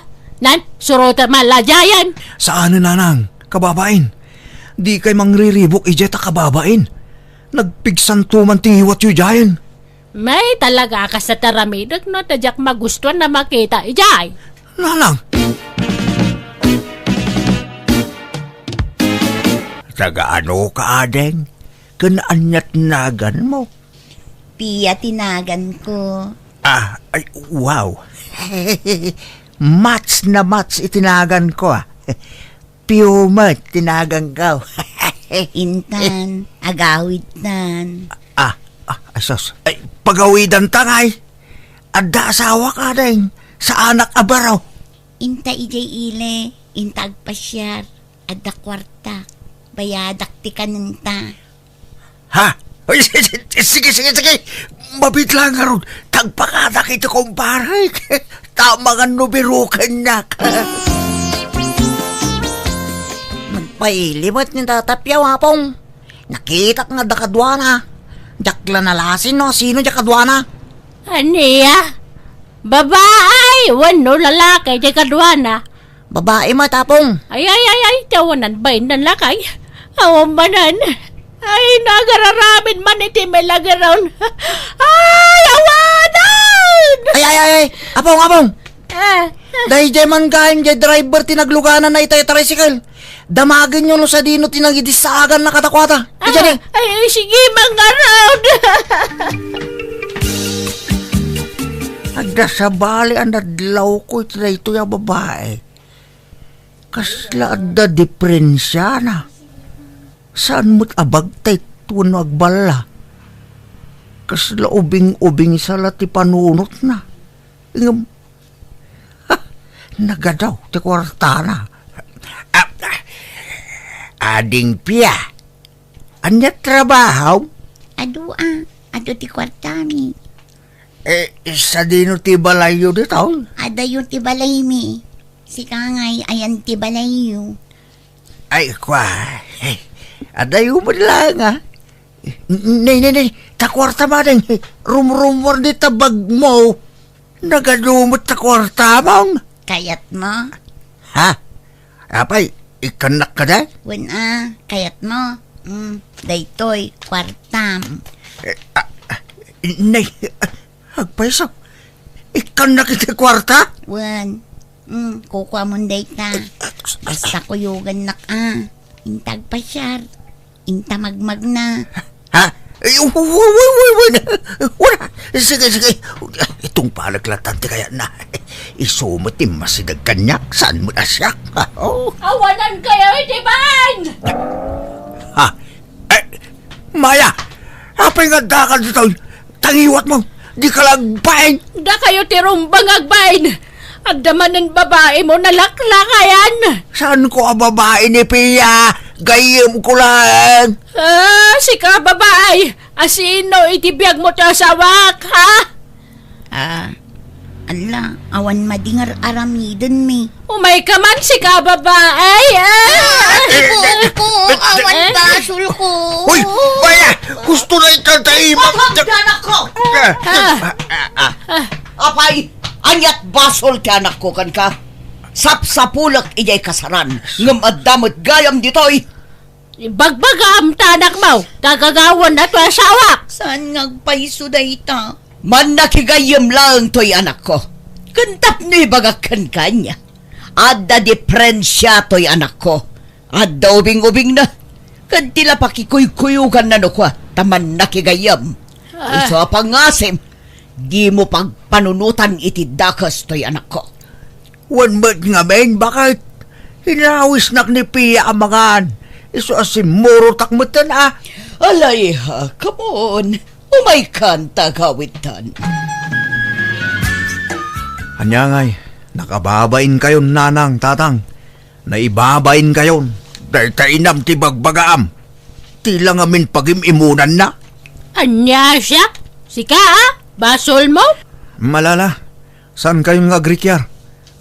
Nan, surotem la idiayen. Saanen, nanang. Kababain. Dikay mangriribuk idiay ta kababain. Nagpigsanto man ti ngiwatyo idiayen. May talaga a kasta ti aramidek no ta diak magustuan a makita idiay. Nanang! Taga ano ka, ading? Ken ania ti naganmo? Pia ti naganko. Ah, ay, wow. Match na match iti naganko, a. Pio met ti naganko. Intan, agawidtan. Ah, ah, ay, sus. Ay, pagawidanta ngay. Adda asawak, ading. Saanak a baro. Inta idiay ili, inta agpasiar. Adda kuartak. Bayadak ti kanenta. Ha? Ay, sige, sige, sige. Mabitla ngarud. Tagpakadak iti kumparek. Tama nga no birukennak. Nagpaili met ni Tata Piaw, Apong. Nakitak nga adda kaduana. Diak la nalasin no sino diak kaduana. Ania? Babae wenno lalaki diak kaduana? Babae met, Apong. Ay, ay, ay, ay, ti awanan bain nan lakay. Awan manen. Ay, nagararamid man iti milageron. Ay, awanan! Ay, ay, ay, ay. Apong, Apong. Ah. Daydiay man gayam, diay driver ti nagluganan na itay tricycle. Damagenyo no sadino ti nangidisaagan na kadakuada. Ah, idiay ni. Ay, ay, sige, mangarod. Adda sabali a nadlawko iti daytoy a babae. Kasla adda diferensiana. Saan met a bagtit wenno agballa. Kasla ubing-ubing sa la ti panunotna. Ngem, ha, nagadaw ti kuartana. Ah, ah, Ading Pia, ania trabahom? Adu a, adu ti kuartami. Eh, sadino ti balayyo ditoy? Adayo ti balaymi. Sika ngay, ayan ti balayyo. Ay, kua. Eh, adayo met laeng, a. N-, nay, nay, nay, ta kuarta manen. Rumrummuar dita bagmo. Nagadu met ta kuartamon. Kayatmo? Ha? Apay, ikkannak kadi? Wen a, kayatmo? Mm, daytoy, kuartam. Eh, ah, ah, nay, ah, agpayso. Ikkannak iti kuarta? Wen. Mm, kukuamon dayta. Basta kuyogannak a. Inta agpasiar. Inta magmagna. Ha? Ay, wa-, wa-, wa-, wa-, wala. Wala. Sige, sige. Itungpalek latta ti kayatna. Isu met ti masideg kaniak, saan met a siak. Oh. Awanan kayo iti bain! Ha? Eh, Maya! Apay nga adda ka ditoy? Tangiwatmo! Dika la agbain! Dakayo ti rumbeng agbain! Adda manen babaimo nalaklakayan! Saanko a babai ni Pia? Gayyemko laeng! Ah, sika babai! Asino iti biagmo ti asawak, ha? Ah, ala, awan madi nga ar-aramidenmi. Umayka man, sika babai! Ah! Ah, ibuokko! Awan basolko! Uy! Maya! Gusto na itataimak! Anak ko! Ah! Ah! Ah! Ah! Apay, aniat basol ti anakko kenka? Sapsapulek idiay kasaran, ngem adda met gayam ditoy. Ibagbagaam ta anakmo, gagagawan a toy asawak. Saan nga agpayso dayta? Mannakigayyem laeng toy anakko. Ken tapno ibagak kenka ania, adda diferensia toy anakko. Adda ubing-ubingna. Ken ti la pakikuykuyoganna no kua, ta mannakigayyem. Ah. Isu a pangasim, dimo pagpanunotan iti dakes toy anakko. Wen met ngamin, baket? Inawisnak ni Pia a mangan. Isu a simmurotak metten a. Alay, ha, come on. Umaykan ta agawidtan. Ania ngay, nakababainkayon, nanang, tatang. Naibabainkayon. Dayta inam ti bagbagaam. Ti la ngamin pagim-imunanna. Ania siak? Sika, a? Basolmo? Malala. Saankayon nga agrikiar?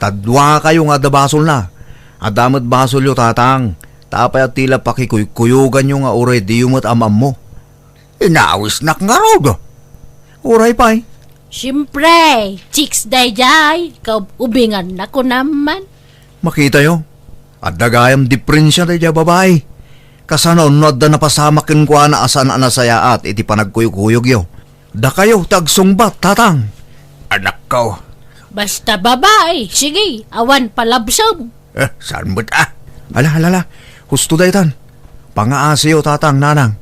Ta duakayo nga adda basolna. Adda met basolyo, tatang. Ta apay a ti la pakikuykuyoganyo nga uray diyo met am-ammo? Inawisnak ngarud. Uray pay. Siempre, chicks daydiay, kaub-ubinganna kunam man. Makitayo, adda gayam diferensia daydiay a babai. Kasano no adda napasamak kenkuana a saan a nasayaat iti panagkuyokkuyogyo? Dakayo ti agsungbat, tatang. Anakko. Basta babai, sige, awan palabsam. Eh, saan met a? Ala, ala, ala. Husto daytan. Pangaasiyo, tatang, nanang.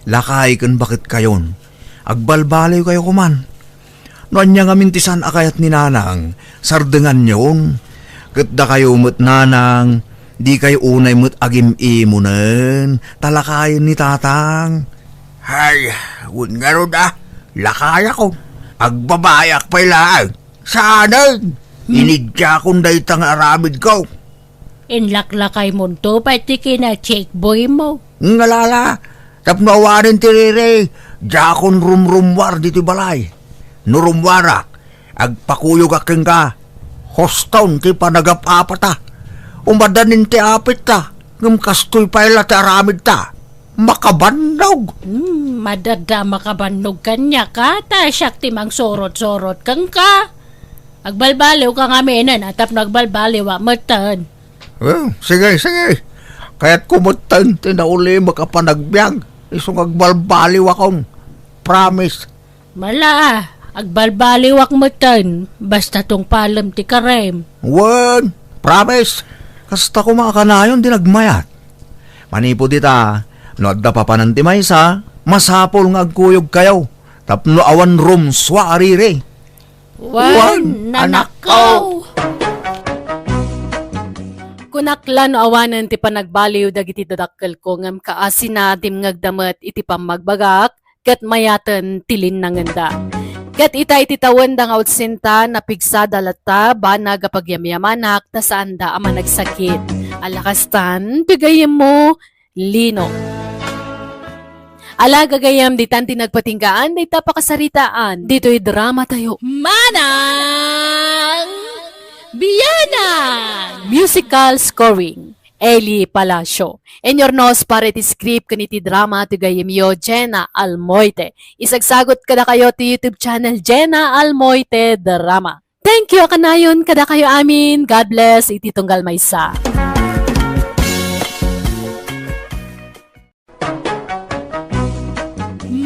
Lakay ken baketkayon. Agbalbaliwkayo koman. No ania ngamin ti saan a kayat ni nanang, sardenganyon. Ket dakayo met, nanang, dikayo unay met agim-imonen, ta lakayen ni tatang. Hay, wen ngarud a, lakayakon. Agbabaiak pay laeng. Saanen? Hmm. Inidiakon dayta nga aramidko. Inlaklakaymonto pay ti kina-checkboymo. Ngalala, Tapno awanen ti riri, diakon rumrummuar ditoy balay. No rummuarak, agpakuyogak kenka. Huston ti panagap-apata. Umadanin ti apitta, ngem kastoy pay la ti aramidta. Makabannog. Hmm, madada makabannog kaniak, a, ta siak ti mangsurot-surot kenka. Agbalbaliwka ngaminen, a, tapno agbalbaliwak metten. Eh, sige, sige. Kayatko metten ti naulimek a panagbiag. Isu nga agbalbaliwakon. Promise. Mala, a, agbalbaliwak metten. Basta tungpalem ti karem. Wen, promise. Kasta koma a kanayon ti nagmayat. Manipud ita, no adda papanan ti maysa, masapul nga agkuyogkayo tapno awan rumsua a riri. Wen, anakko. Kunak la no awanen ti panagbaliw dagiti dadakkelko, ngem kaasina, dimngegda met iti pammagbagak, ket mayaten ti linnangenda. Ket ita iti tawenda nga audiensia, napigsada latta, banag a pagyamyamanak, ta saanda a managsakit. Ala kastan, ti gayyemmo, Lino. Ala, gagayyem, ditan ti nagpatinggaan dayta pakasaritaan ditoy dramatayo. Manang Bianang! Musical scoring, Eli Palacio. Inurnos para iti script ken iti drama ti gayyemyo, Jenna Almoite. Isagsagot kadakayo ti YouTube channel, Jenna Almoite Drama. Thank you a kanayon kadakayo amin. God bless iti tunggal maysa.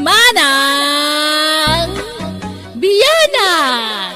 Manang Bianang!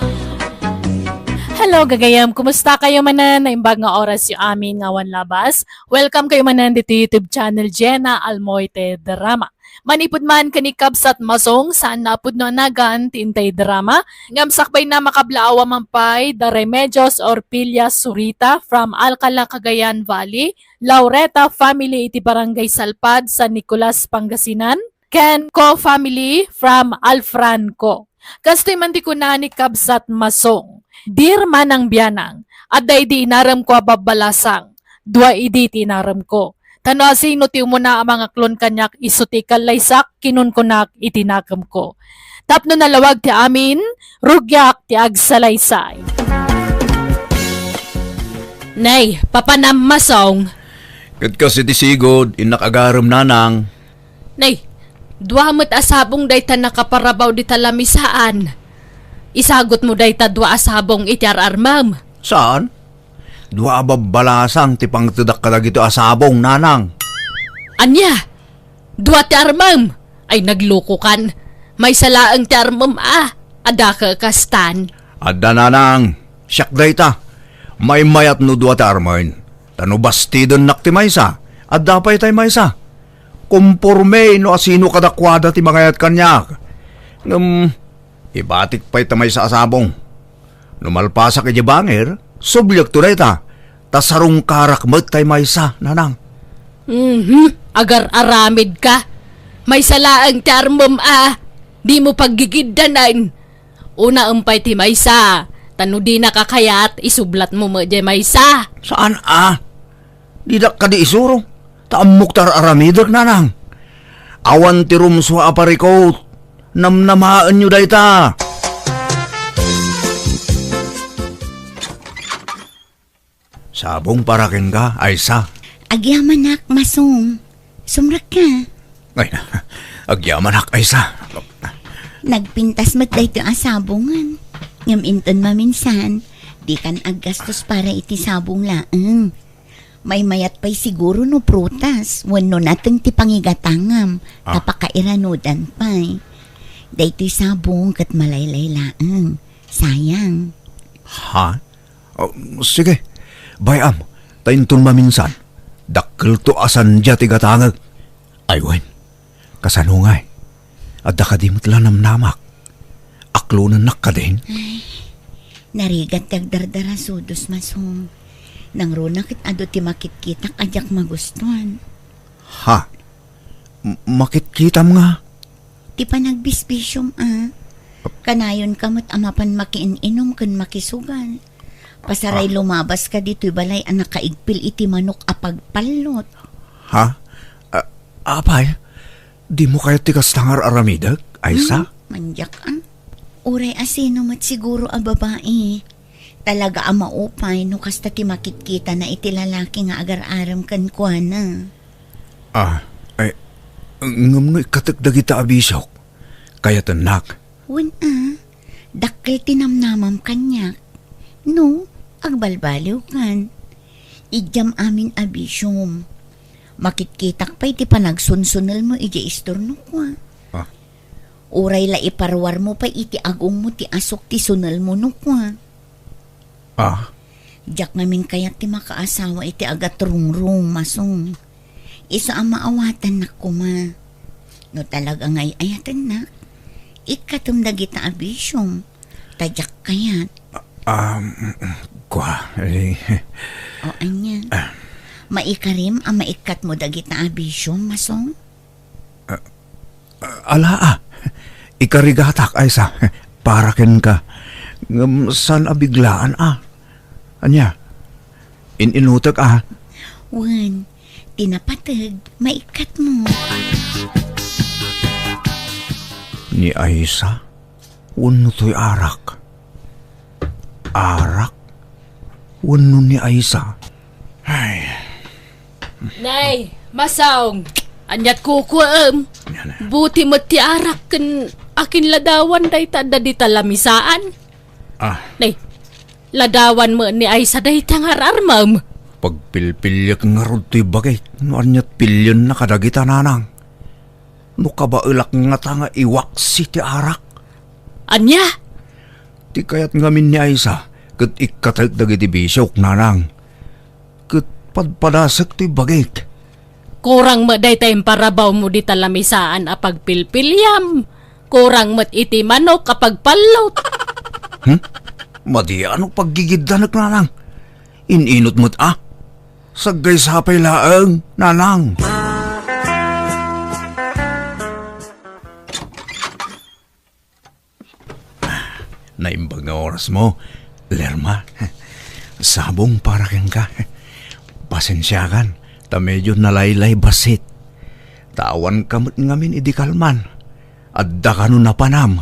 Hello, gagayyem. Kumusta kayo manen? Naimbag nga oras yo amin nga awan labas. Welcome kayo manen dito YouTube channel, Jenna Almoite Drama. Manipud man ken ni Kabsat Masong, saan na a pudno a nagan ti intay drama, ngem sakbayna makablaawa man pay da Remedios Orpilia Surita from Alcala, Cagayan Valley, Laureta family iti Barangay Salpad, San Nicolas, Pangasinan, ken Co family from Alfranco. Kastoy man ti kuna ni Kabsat Masong, Dear Manang Bianang, adda idi inaremko a babbalasang, dua idi ti inaremko. Ta no asino ti umuna a mangaklon kaniak, isu ti ikallaysak, kinunkunak iti nakemko. Tapno nalawag ti amin, rugiak ti agsalaysay. Nay, papanam, Masong. Ket kas iti sigud, innak agarem, Nanang. Nay, dua met a sabong dayta nakaparabaw dita lamisaan. Isagutmo dayta dua a sabong iti ar-armem. Saan? Dua a babbalasang ti pangtedak kadagitoy a sabong, Nanang. Ania? Dua ti armem? Ay, naglukokan. Maysa laeng ti armem a. Adda ka kastan. Adda, Nanang. Siak dayta. Maymayat no dua ti armen. Ta no bastidennak ti maysa, adda pay tay maysa. Komporme no asino kadakuada ti mangayat kaniak. Ngem, ibatik pay ta maysa a sabong. No malpasak idiay bangir, subliekto dayta, ta sarungkarak met tay maysa, Nanang. Mhm, agar-aramidka. Maysa laeng ti armem a, dimo paggigiddanen. Unaem pay ti maysa, ta no dinaka kayat, isublatmo met diay maysa. Saan a? Didak kadi isuro, ta ammok ti ar-aramidek, Nanang. Awan ti rumsua a parikut. Namnamaenyo dayta. Sabong para kenka, Aysa. Agyamanak, Masong. Sumrekka. Ay, agyamanak, Aysa. Nagpintas met daytoy a sabongen. Ngem inton maminsan, dikan aggastos para iti sabong laeng. Maymayat pay siguro no prutas wenno nateng ti pangigatangam, ta Ah. pakairanudan pay. Daytoy sabong ket malaylay laeng. Sayang. Ha? Oh, sige. Bay-am, ta inton maminsan, dakkelto a sandia ti gatangek. Ay wen, kasano ngay? Adda kadi met la namnamak? Aklonennak kadin? Ay, narigat ti agdardarasudos, Masong. Nangruna ket adu ti makitkitak a diak magustuan. Ha? M-, makitkitam nga? Ti panagbisbisiom a. Kanayonka met a mapan makiin-inom ken makisugal. Pasaray Ah. lumabaska ditoy balay a nakaigpil iti manok a pagpallot. Ha? A-, apay? Dimo kayat ti kasta nga ar-aramidek, Aisa? Hmm, mandiak, ah. Uray asino met siguro a babai. Talaga a maupay no kasta ti makitkitana iti lalaki nga agar-arem kenkuana. Ah, ay, ngem no ikkatek dagita a bisiok, kayatennak. Wen a, dakkel ti namnamam kaniak. No, agbalbaliwkan. Idiam amin a bisiom. Makitkitak pay ti panagsunsunelmo idiay istornok, wa. Ah. Uray la iparwarmo pay iti agongmo ti asuk ti sunelmo no kua. Ah. Diak ngamin kayat ti makaasawa iti agatrungrung, Masong. Isu a maawatannak koma. No talaga nga ay-ayatennak, ikkatem dagita a bisiom. Ta diak kayat. Ah, um, kua, eh. O, ania? Ah. Maikarim a maikkatmo dagita a bisiom, Masong? Ah, ala, ah. Ikarigatak, Aisa. Para kenka. Ngem saan a biglaan, ah. Ania? In-inutek, ah. Wen, ti napateg, maikkatmo. Ni Aisa? Wenno toy arak? Arak? Wenno ni Aisa? Ay. Nay, Masong, aniat kukuem? Yan na. Buti met ti arak ken akin ladawan dayta adda dita lamisaan. Ah. Nay, ladawan met ni Aisa dayta nga ar-armem. Pagpilpiliek ngarud toy bagik no aniat pilienna kadagita, nanang. No kabaelak ngata nga iwaksi ti arak. Ania? Ti kayat ngamin ni Aisa ket ikkatek dagiti bisiok, nanang. Ket padpadasek toy bagik. Kurang met dayta imparawawmo dita lamisaan a pagpilpiliam. Kurang met iti manok a pagpallot. Hmm? Madi a no paggigiddanek, nanang. In-inut met a. Saggaysa pay laeng, nanang. Naimbag nga orasmo, Lerma. Sabong para kenka. Pasensiakan, ta medio nalaylay bassit. Ta awanka met ngamin idi kalman. Adda kano napanam.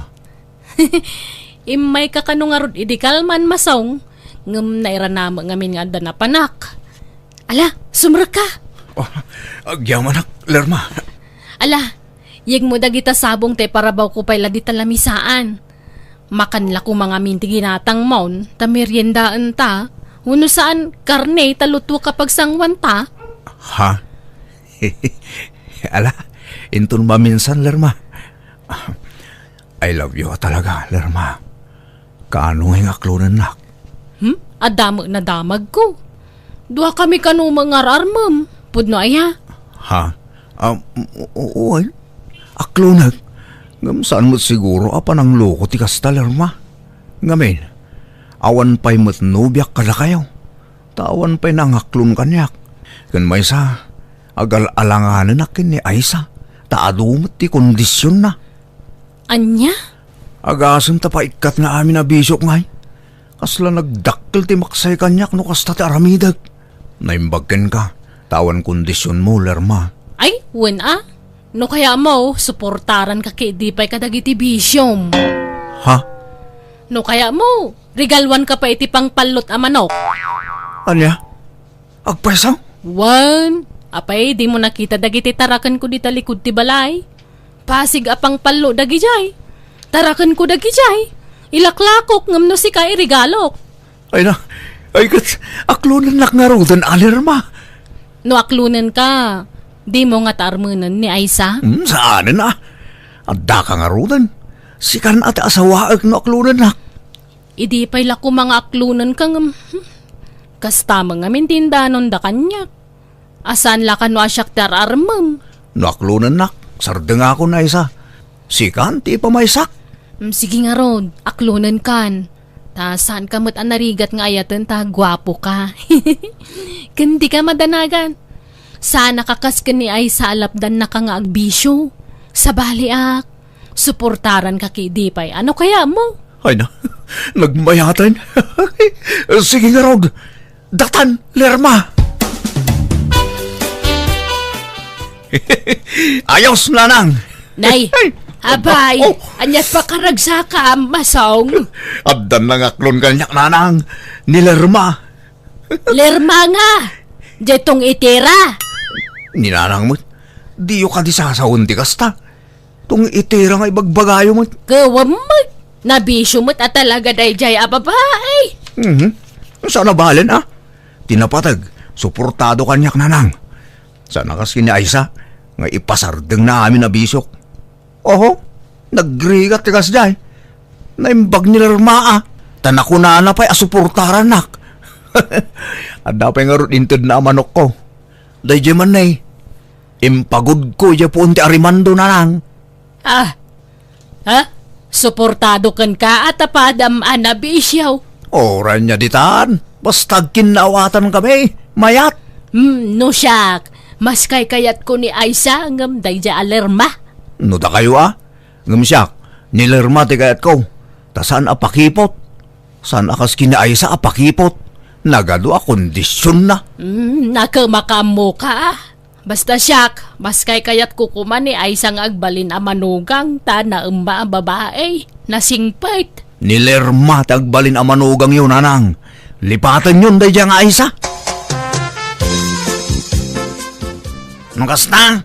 Immayka kano ngarud idi kalman, Masong, ngem nairanamek ngamin nga adda napanak. Ala, sumrekka! Oh, agyamanak, Lerma. Ala, yegmo dagita sabong ta iparawawko pay la dita lamisaan. Makan la koma ngamin ti ginatangmon, ta meriendaenta. Wenno saan, karne ta lutuek a pagsanguanta. Ha? Ala, inton maminsan, Lerma. I love you talaga, Lerma. Kaano nga aklonennak? Hmm? Adda met nadamagko. Duakami kano met nga ar-armem. Pudno aya? Ha? Ah, o-, o-, oy. Aklonek. Ngem saan met siguro a panangloko ti kasta, Lerma. Ngamin, awan pay met nobiak kadakayo. Ta awan pay nangaklon kaniak. Ken maysa, agal-alanganenak ken ni Aisa. Ta adu met ti kondisionna. Ania? Agasem ta paikkat nga amin a bisiok ngay. Kasla nagdakkel ti maksay kaniak no kasta ti aramidek. Naimbag kenka, ta awan kondisionmo, Lerma. Ay, wen a. No kayatmo, suportaranka ket idi pay kadagiti bisiom. Ha? No kayatmo, regaluanka pay iti pangpallot a manok. Ania? Agpayso? Wen, apay, dimo nakita dagiti tarakenko dita likud ti balay? Pasig a pangpallo dagijay. Tarakenko dagijay. Ilaklakok ngem no sika iregalok. Ay na, ay ket, aklonennak ngaruden a, Lerma. No aklonenka, dimo ngata armenen ni Aisa? Hmm, saanen a. Addaka ngaruden. Sikan a ti asawaek no aklonennak. Idi pay la koma nga aklonenka ngem, hmm, kasta met ngamin ti indanonda kaniak. A saan la kano a siak ti ar-armem. No aklonennak, sardengakon, Aisa. Sikan ti ipamaysak. Mm, sige ngarud, aklonenkan. Ta saanka met a narigat nga ayaten ta guapoka. Ken dika madanagan. Saanaka kas ken ni Aisa a lapdannaka nga agbisio. Sabaliak, suportaranka ket idi pay. Ano kayatmo? Ay na, nagmayaten. Sige ngarud, datan, Lerma! Ayos, nanang! Nay, abay, Oh. Ania ti pakaragsaka, Masong? Addan nangaklon kaniak, nanang. Ni Lerma. Lerma nga! Diay tong-itira! Ni nanang met, diyo kadi sasawen ti kasta? Tong-itira nga ibagbagayo met. Gawan met! Nabisio met a talaga daydiay a babai! Mhm. Saan a balen, a? Ti napateg, suportado kaniak, nanang. Saan a kas ken ni Aisa, nga ipasardengna amin a bisiok. Oho, nagrigat ti kasdiay. Naimbag ni Lerma, a, ta nakunana pay a suportarannak. Adda pay ngarud intedna a manokko. Daydiay man, nay, impagudko idiay puon ti arimando, nanang. Ah, ha? Suportado kenka a ta padam a nabisio. Uray ania ditan, basta agkinnaawatankamin, mayat. Hmm, no siak, mas kaykayatko ni Aisa ngem daydiay a Lerma. No dakayo, a, ngem siak, ni Lerma ti kayatko, ta saan a pakipot. Saan a kas ken ni Aisa a pakipot. Nagadu a kondisionna. Hmm, nakem a kaammoka, a. Basta siak, mas kaykayatko koma ni Aisa nga agbalin a manugang ta naemma a babai, nasingpet. Ni Lerma ti agbalin a manugangyo, nanang. Lipatenyon daydiay nga Aisa. No kasta,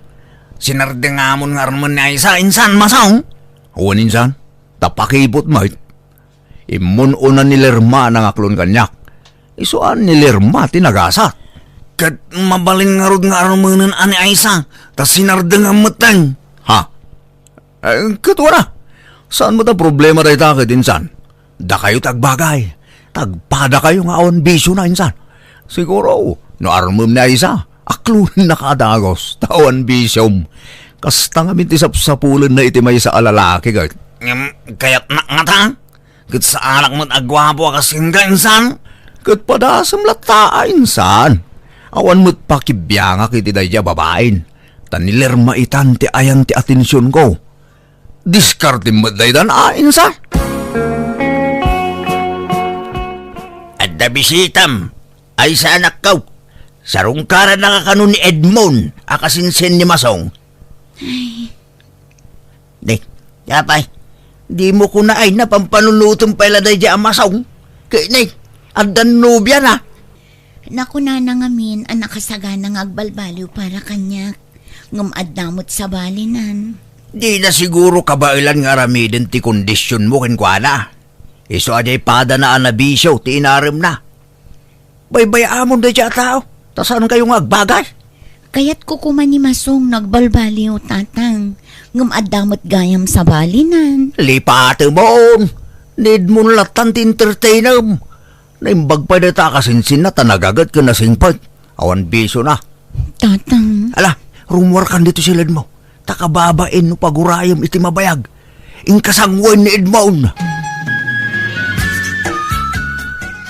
sinardengamon nga armen ni Aisa, insan, Masong? Wen, insan, ta pakipot met. Immun-una ni Lerma a nangaklon kaniak. Isu a ni Lerma ti nagasat. Ket mabalin ngarud nga armenen a ni Aisa, ta sinardengam metten. Ha? Eh, ket wana, saan met a problema dayta ket insan? Dakayo ti agbagay. Tagpadakayo nga awan bisiona insan. Siguro, no armem ni Aisa, aklonennaka a dagus, ta awan bisiom. Kasta ngamin ti sapsapulenna iti maysa a lalaki ket. Ngem, kayatnak ngata? Ket saanak met a guapo a kas kenka, insan? Ket padasem latta a, insan. Awan met pakibiangak iti daydiay a babain. Ta ni Lerma itan ti ayan ti atensionko. Diskartem met daytan a, insan. Adda bisitam, Aisa, anakko. Sarungkarannaka kano ni Edmond a kasinsin ni Masong. Ay. Nay, apay, dimo kuna, ay, napampanunotem pay la daydiay a Masong. Ket, nay, addan nobiana. Nakunana ngamin a nakasagana nga agbalbaliw para kaniak, ngem adda met sabalinan. Dina siguro kabaelan nga aramiden ti kondisionmo kenkuana. Isu a diay padana a nabisio ti inaremna. Baybay-amon daydiay a tao, ta saankayo nga agbagay. Kayatko koma ni Masong nga agbalbaliw, Tatang, ngem adda met gayam sabalinan. Lipatemon! Need mo lattan ti entertainem. Naimbag pay dayta a kasinsinna ta nagaget ken nasingpet. Awan bisiona. Tatang. Ala, rummuarkan ditoy siledmo. Ta kababain no pagurayem iti mabayag. Inka sanguen ni Edmond.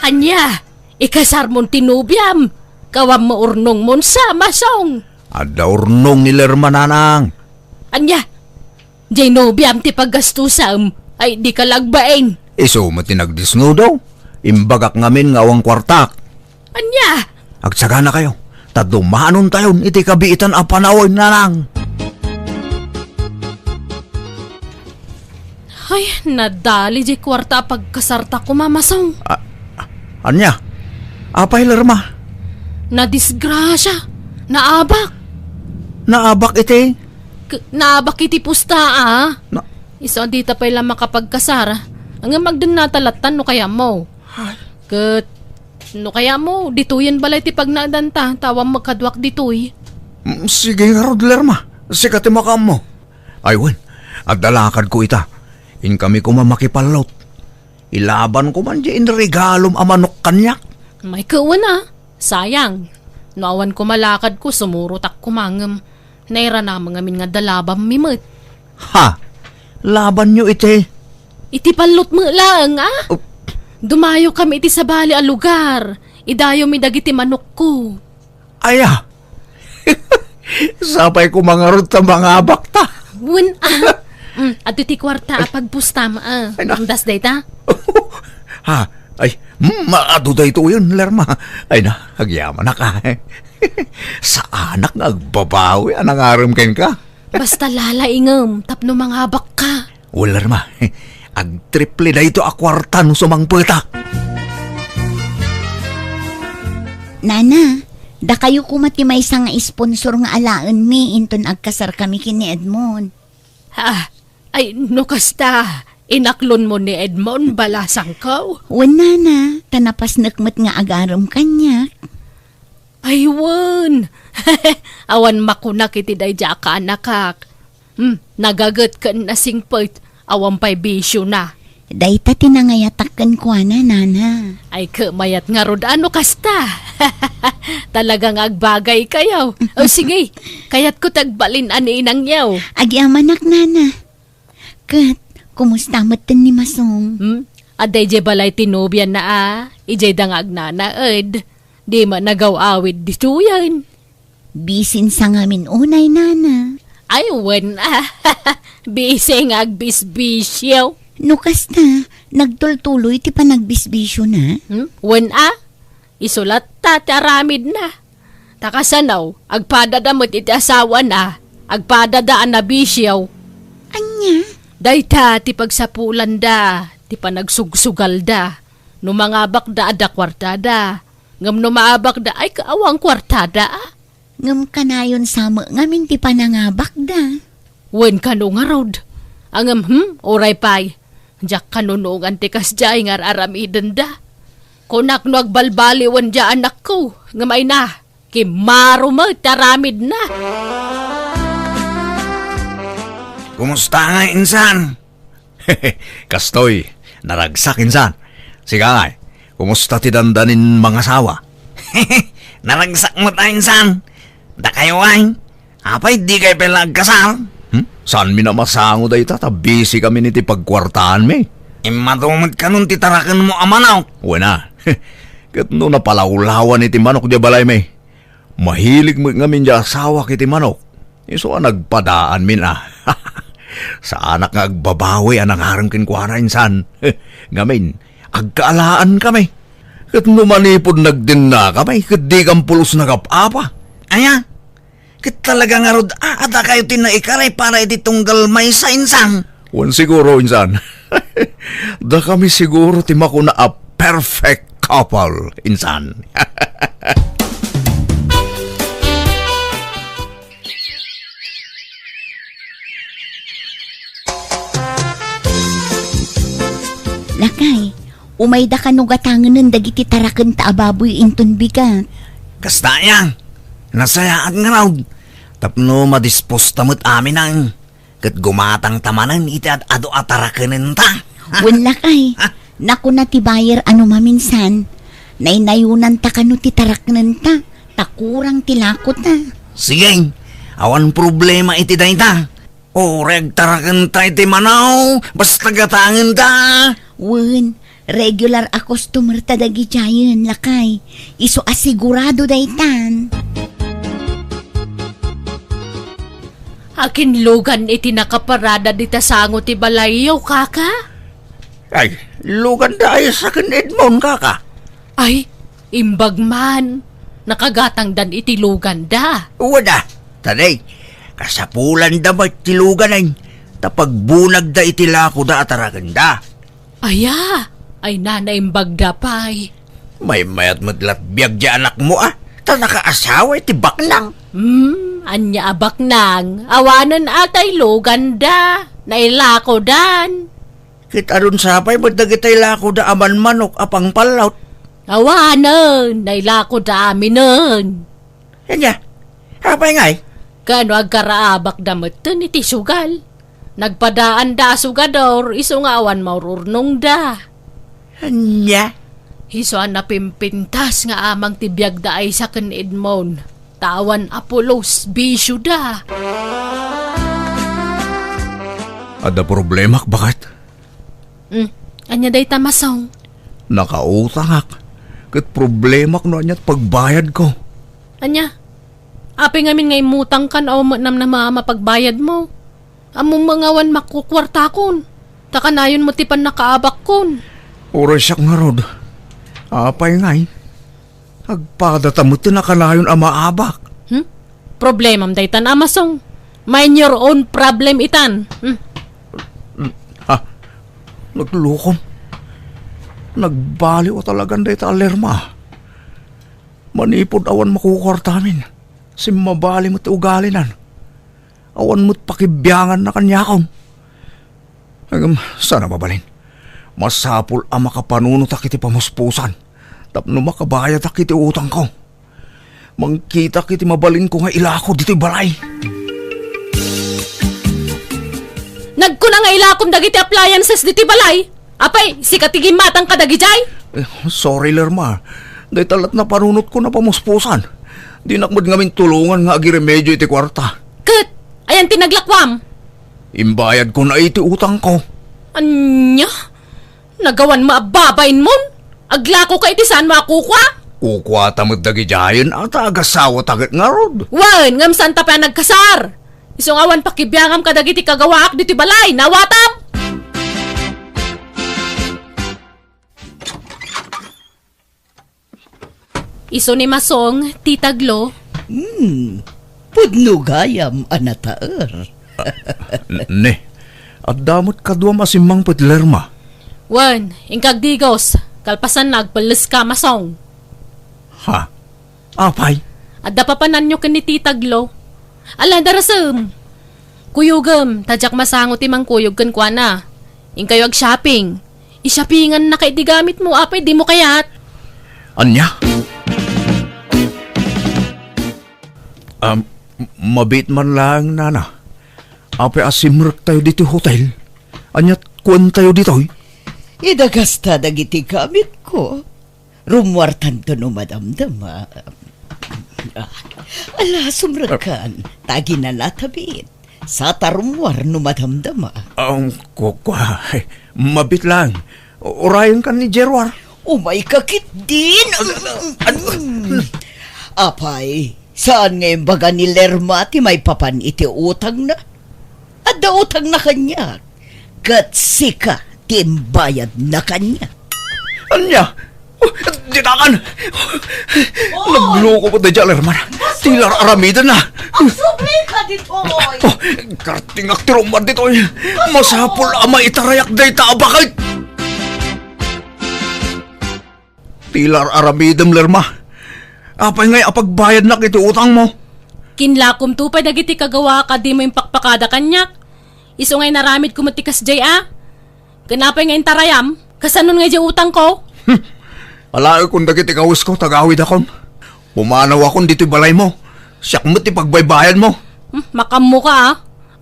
Ania? Ikasarmon ti nobiam? Kawam mo urnongmon sa, Masong. Adda urnong ni Lerma, nanang. Ania? Diay nobiam ti paggastusam, ay dika la agbain. Isu met ti nagdesnudo. Imbagak ngamin nga awan kuartak. Ania? Agsaganakayo, ta dumanontayon iti kabiitan a panawen, nanang. Ay, nadali diay kuarta a pagkasarta koma, Masong. A-, ania? Apay, Lerma? Nadisgrasia. Naabak. Naabak iti? K-, naabak iti pusta, a. Na- Isu a dita pay la makapagkasar. Ngem agdennata lattan no kayatmo. Ay. Ket no kayatmo, ditoyen balay ti pagnaedanta, ta awan met kaduak ditoy. Mm, sige ngarud, Lerma. Sika ti makaammo. Ay wen, adda lakadko ita. Inkami koma makipallot. Ilabanko man diay inregalom a manok kaniak. Ay ket wen a, sayang. No awan koma lakadko, sumurotak koma ngem nairanam ngamin nga adda labammi met. Ha? Labanyo iti? Iti pallot met laeng, a? Oh. Dumayokami iti sabali a lugar. Idayommi dagiti manokko. Aya. Sapay koma ngarud ta mangabak ta. Wen, a. Mm, adtoy ti kuarta a pagpustam, a. Ay, na. Amdas dayta? Ha? Ay, mm, adu daytoyen, Lerma. Ay na, agyamanak, a. Saanak nga agbabawi a nangarem kenka. Basta lalaingem tapno mangabakka. Wen la, Rema. Agtriple daytoy a kuarta no sumangpeta. Nana, dakayo koma ti maysa nga sponsor nga alaenmi inton agkasarkami ken ni Edmond. Ah, ay, no kasta, inaklonmo ni Edmond, balasangko? Wen, nana, ta napasnek met nga agarem kaniak. Ay, wen. Awan makunak iti daydiay a kaanakak. Hmm, nagaget ken nasingpet, awan pay bisiona. Dayta ti nangayatak kenkuana, nana. Ay, ket mayat ngarud a no kasta. Talaga nga agbagaykayo. O, sige, kayatko ti agbalin a ni inangyo. Agyamanak, nana. Ket, kumusta metten ni Masong? Hmm? Adda idiay balay ti nobiana a, idiay da nga agnanaed. Di met nagaw-awid ditoyen. Bisin sa ngamin unay, nana. Ay, wen a. Bisi nga agbisbisio. No kasta, nagtultuloy ti panagbisbisiona? Hmm? Wen a. Isu latta ti aramidna. Ta kasano, agpadada met iti asawana, agpadada a nabisio. Ania? Dayta ti pagsapulanda, ti panagsugsugalda. No mangabakda, adda kuartada. Ngem no maabakda, ay, awan kuartada. Ngem kanayon sa met ngamin ti panangabakda. Wen kano ngarud. Ngem, hmm, uray pay. Diak kanunongan ti kasdiay nga ar-aramidenda. Kunak no agbalbaliwen diay anakko, ngem ay na, kimmaro met ti aramidna. Kumusta nga, insan? Kastoy, naragsak, insan. Sika ngay, kumusta ti dandanin mangasawa? Naragsak met a, insan. Dakayo ay, apay, dikay pay la agkasar? Hmm? Saanmi a masango dayta, ta bisikami iti pagkuartaanmi. Immadu met kanon ti tarakenmo a manok. Wen a. Ket no napalawlawan iti manok diay balaymi. Mahilig met ngamin diay asawak iti manok. Isu a nagpadaanmin a. Saanak nga agbabawi a nangarem kenkuana, insan. Ngamin, agkaalaankami. Ket no manipud nagdennakami, ket dikam pulos nagap-apa. Aya? Ket talaga ngarud a, a dakayo ti naikaray para iti tunggal maysa, insan? Wen siguro, insan. Dakami siguro ti makuna a perfect couple, insan. Lakay, umayda kano gatangenen dagiti tarakenta a baboy inton bigat. Kasta aya, nasayaat ngarud, tapno madisposta met aminen. Ket gumatangta manen iti ad-adu a tarakenenta. Wen lakay, nakuna ti buyer a no maminsan, naynayonanta kano ti tarakenenta, ta kurang ti lakota. Sige, awan problema iti dayta. Uray agtarakenta iti manaw, basta gatangenta. Wen, regular a customer ta dagidiayen, lakay. Isu a sigurado daytan. Akin lugan iti nakaparada dita sango ti balayyo, kaka? Ay, luganda ay sa ken Edmond, kaka. Ay, imbag man. Nakagatangdan iti luganda. Wada, tadi, kasapulanda met ti luganen, ta pagbunagda iti lakoda a tarakenda. Aya, ay nanaimbagda pay. Maymayat met lat biag di anakmo, a, ta nakaasawa iti baknang. Hmm, ania a baknang? Awanen a tay luganda, nailakodan. Ket adun sapay met dagitay lakoda a manmanok a pangpallaw. Awanen, nailakoda aminen. Ania? Apay ngay? Kano agkaraabakda metten iti sugal? Nagpadaanda a sugador isu nga awan maururnongda. Ania? Isu a napimpintas nga amang ti biagda a isa ken Edmond. Ta awan a pulos, bisioda. Adda problemak, baket? Hmm, ania dayta, Masong? Nakautangak. Ket problemak no ania ti pagbayadko. Ania? Apay ngamin nga immutangkan a ummet namnama a mapagbayadmo? Ammom nga awan makukuartakon. Ta kanayon met ti pannakaabakkon. Uray siak ngarud. Apay ngay? Agpadata met ti nakanayon a maabak. Hmm? Problemam daytan, Masong. Mind your own problem itan. Hmm? Ha? Naglukom. Nagbaliw a talagan dayta a Lerma. Manipud awan makukuartamin, simmabali met ti ugalinan. Awan met pakibianganna kaniakon. Ngem, saan a mabalin? Masapul a makapanunotak iti pamuspusan tapno makabayadak iti utangko. Mangkitak iti mabalinko nga ilako ditoy balay. Nagkuna nga ilakom dagiti appliances ditoy balay. Apay, sika ti gimmatang kadagidiay? Eh, sorry, Lerma. Dayta la't napanunotko a pamuspusan. Dinak met ngamin tulongan nga agiremedio iti kuarta. Ket, ayan ti naglakuam? Imbayadkon iti utangko. Ania? Nagawan mo a babainmon? Aglako ka iti saan mo a kukua? Kukuata met dagidiayen a ta agasawata ket ngarud. Wen, ngem saanta pay a nagkasar. Isu nga awan pakibiangam kadagiti kagawaak ditoy balay, naawatam? Isu ni Masong, Tita Glo. Hmm, pudno gayam a nataer. N-, ne, adda met kaduam a simmangpet, Lerma. Wen, inka agdigos, kalpasanna agpelleska, Masong. Ha? Apay? Adda papananyo ken ni Tita Glo. Ala, darasem. Kuyogem, ta diak masango ti mangkuyog kenkuana. Inkayo ag-shopping. I-shoppingannaka iti gamitmo, apay dimo kayat? Ania? Um, mabiit man laeng, Nana. Apay a simrektayo ditoy hotel? Ania't kuentayo ditoy? Idagasta dagiti gamitko. Rummuartanto no madamdama. Ah, ala, sumrekkan. Ta aginanatabit. Saan ta rummuar no madamdama. Ang kukua, mabiit lang. Urayenkan ni Gerwar. Umayka ketdin. Apay, saan nga imbaga ni Lerma ti maipapan iti utangna? Adda utangna kaniak. Ket sika ti imbayadna kaniak. Ania? Oh, ditakan! Oh! Nagluko ko daydiay a Lerma. Ti ar-aramidenna. Agsubli ka ditoy! Oh, kartingak ti rummuar ditoy. Masapul a maitarayak dayta a baket. Ti ar-aramidem, Lerma. Apay ngay a pagbayadnak iti utangmo? Kinlakomto pay dagiti kagawaak a dimo impakpakada kaniak. Isu nga inaramidko met ti kasdiay a. Ken apay nga intarayam? Kasanon nga idiay utangko? Hmm. Alaekon dagiti kawesko, tagawidakon. Pumanawakon ditoy balaymo. Siak met ti pagbaybayadmo. Hmm, makammoka a.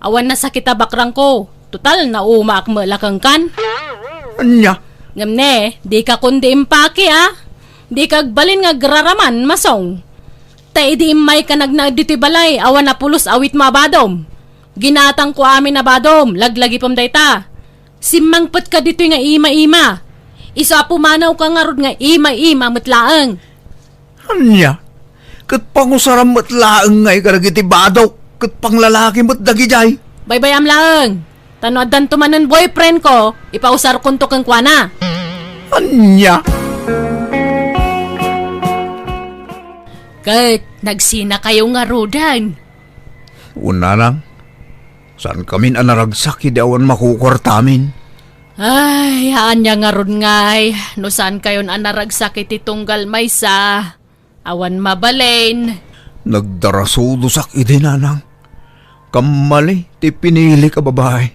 Awan nasakit a bakrangko. Total, naumaak met la kenkan. Ania? Ngem ne, dika kundi impaki a. Dika agbalin nga agraraman, Masong. Ta idi immayka nagnaed ditoy balay, awan a pulos awitmo a badom. Ginatangko amin a badom, laglagipem dayta. Simmangpetka ditoy nga ima-ima. Isu a pumanawka ngarud nga ima-ima met laeng. Ania? Ket pangusaram met laeng ngay kadagiti badok, ket panglalaki met dagidiay. Baybay-am laeng. Ta no addanto manen boyfriendko, ipausarkonto kenkuana. Ania? Ket nagsinakayo ngaruden. Wen, Nanang, saankamin a naragsak idi awan makukuartamin. Ay, ania ngarud ngay, no saankayon a naragsak iti tunggal maysa, awan mabalin. Nagdarasudosak idi, Nanang. Kammali ti pinilik a babae.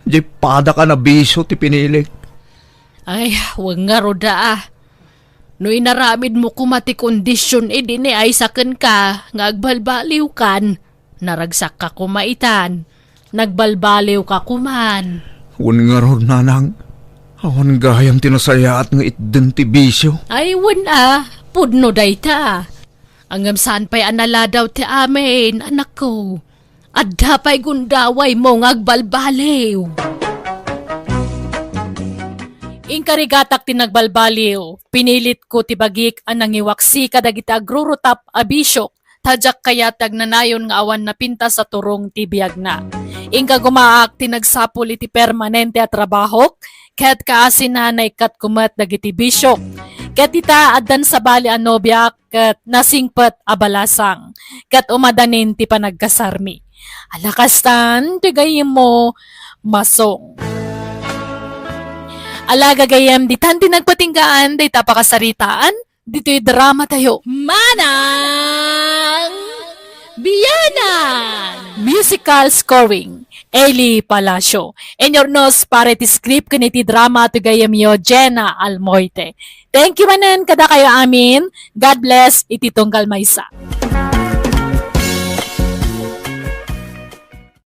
Diay padak a nabisio ti pinilik. Ay, wen ngarud a. No inaramidmo koma ti kondision idi ni Aiza kenka nga agbalbaliwkan, naragsakka koma itan, nagbalbaliwka koman. Wen ngarud, Nanang, awan gayam ti nasayaat nga itden ti bisio. Ay, wen a, pudno dayta. Ngem saan pay a naladaw ti amin, anakko. Adda pay gundawaymo nga agbalbaliw. Inkarigatak ti nagbalbaliw, pinilitko ti bagik a nangiwaksi kadagiti agrurutap a bisiok, ta diak kayat ti agnanayon nga awan napintas a turong ti biagna. Inka gumaak ti nagsapul iti permanente a trabahok, ket kaasina naikkatko met dagiti bisiok. Ket ita, addan sabali a nobiak ket nasingpet a balasang, ket umadanin ti panagkasarmi. Ala kastan ti gayyemmo, Masong. Ala gagayyem, ditan ti nagpatinggaan dayta pakasaritaan ditoy drama tayo. Manang Biyanan! Musical scoring, Eli Palacio. Inurnos para iti script ken iti drama ti gayyemyo, Jenna Almoite. Thank you manen kadakayo amin. God bless iti tunggal maysa.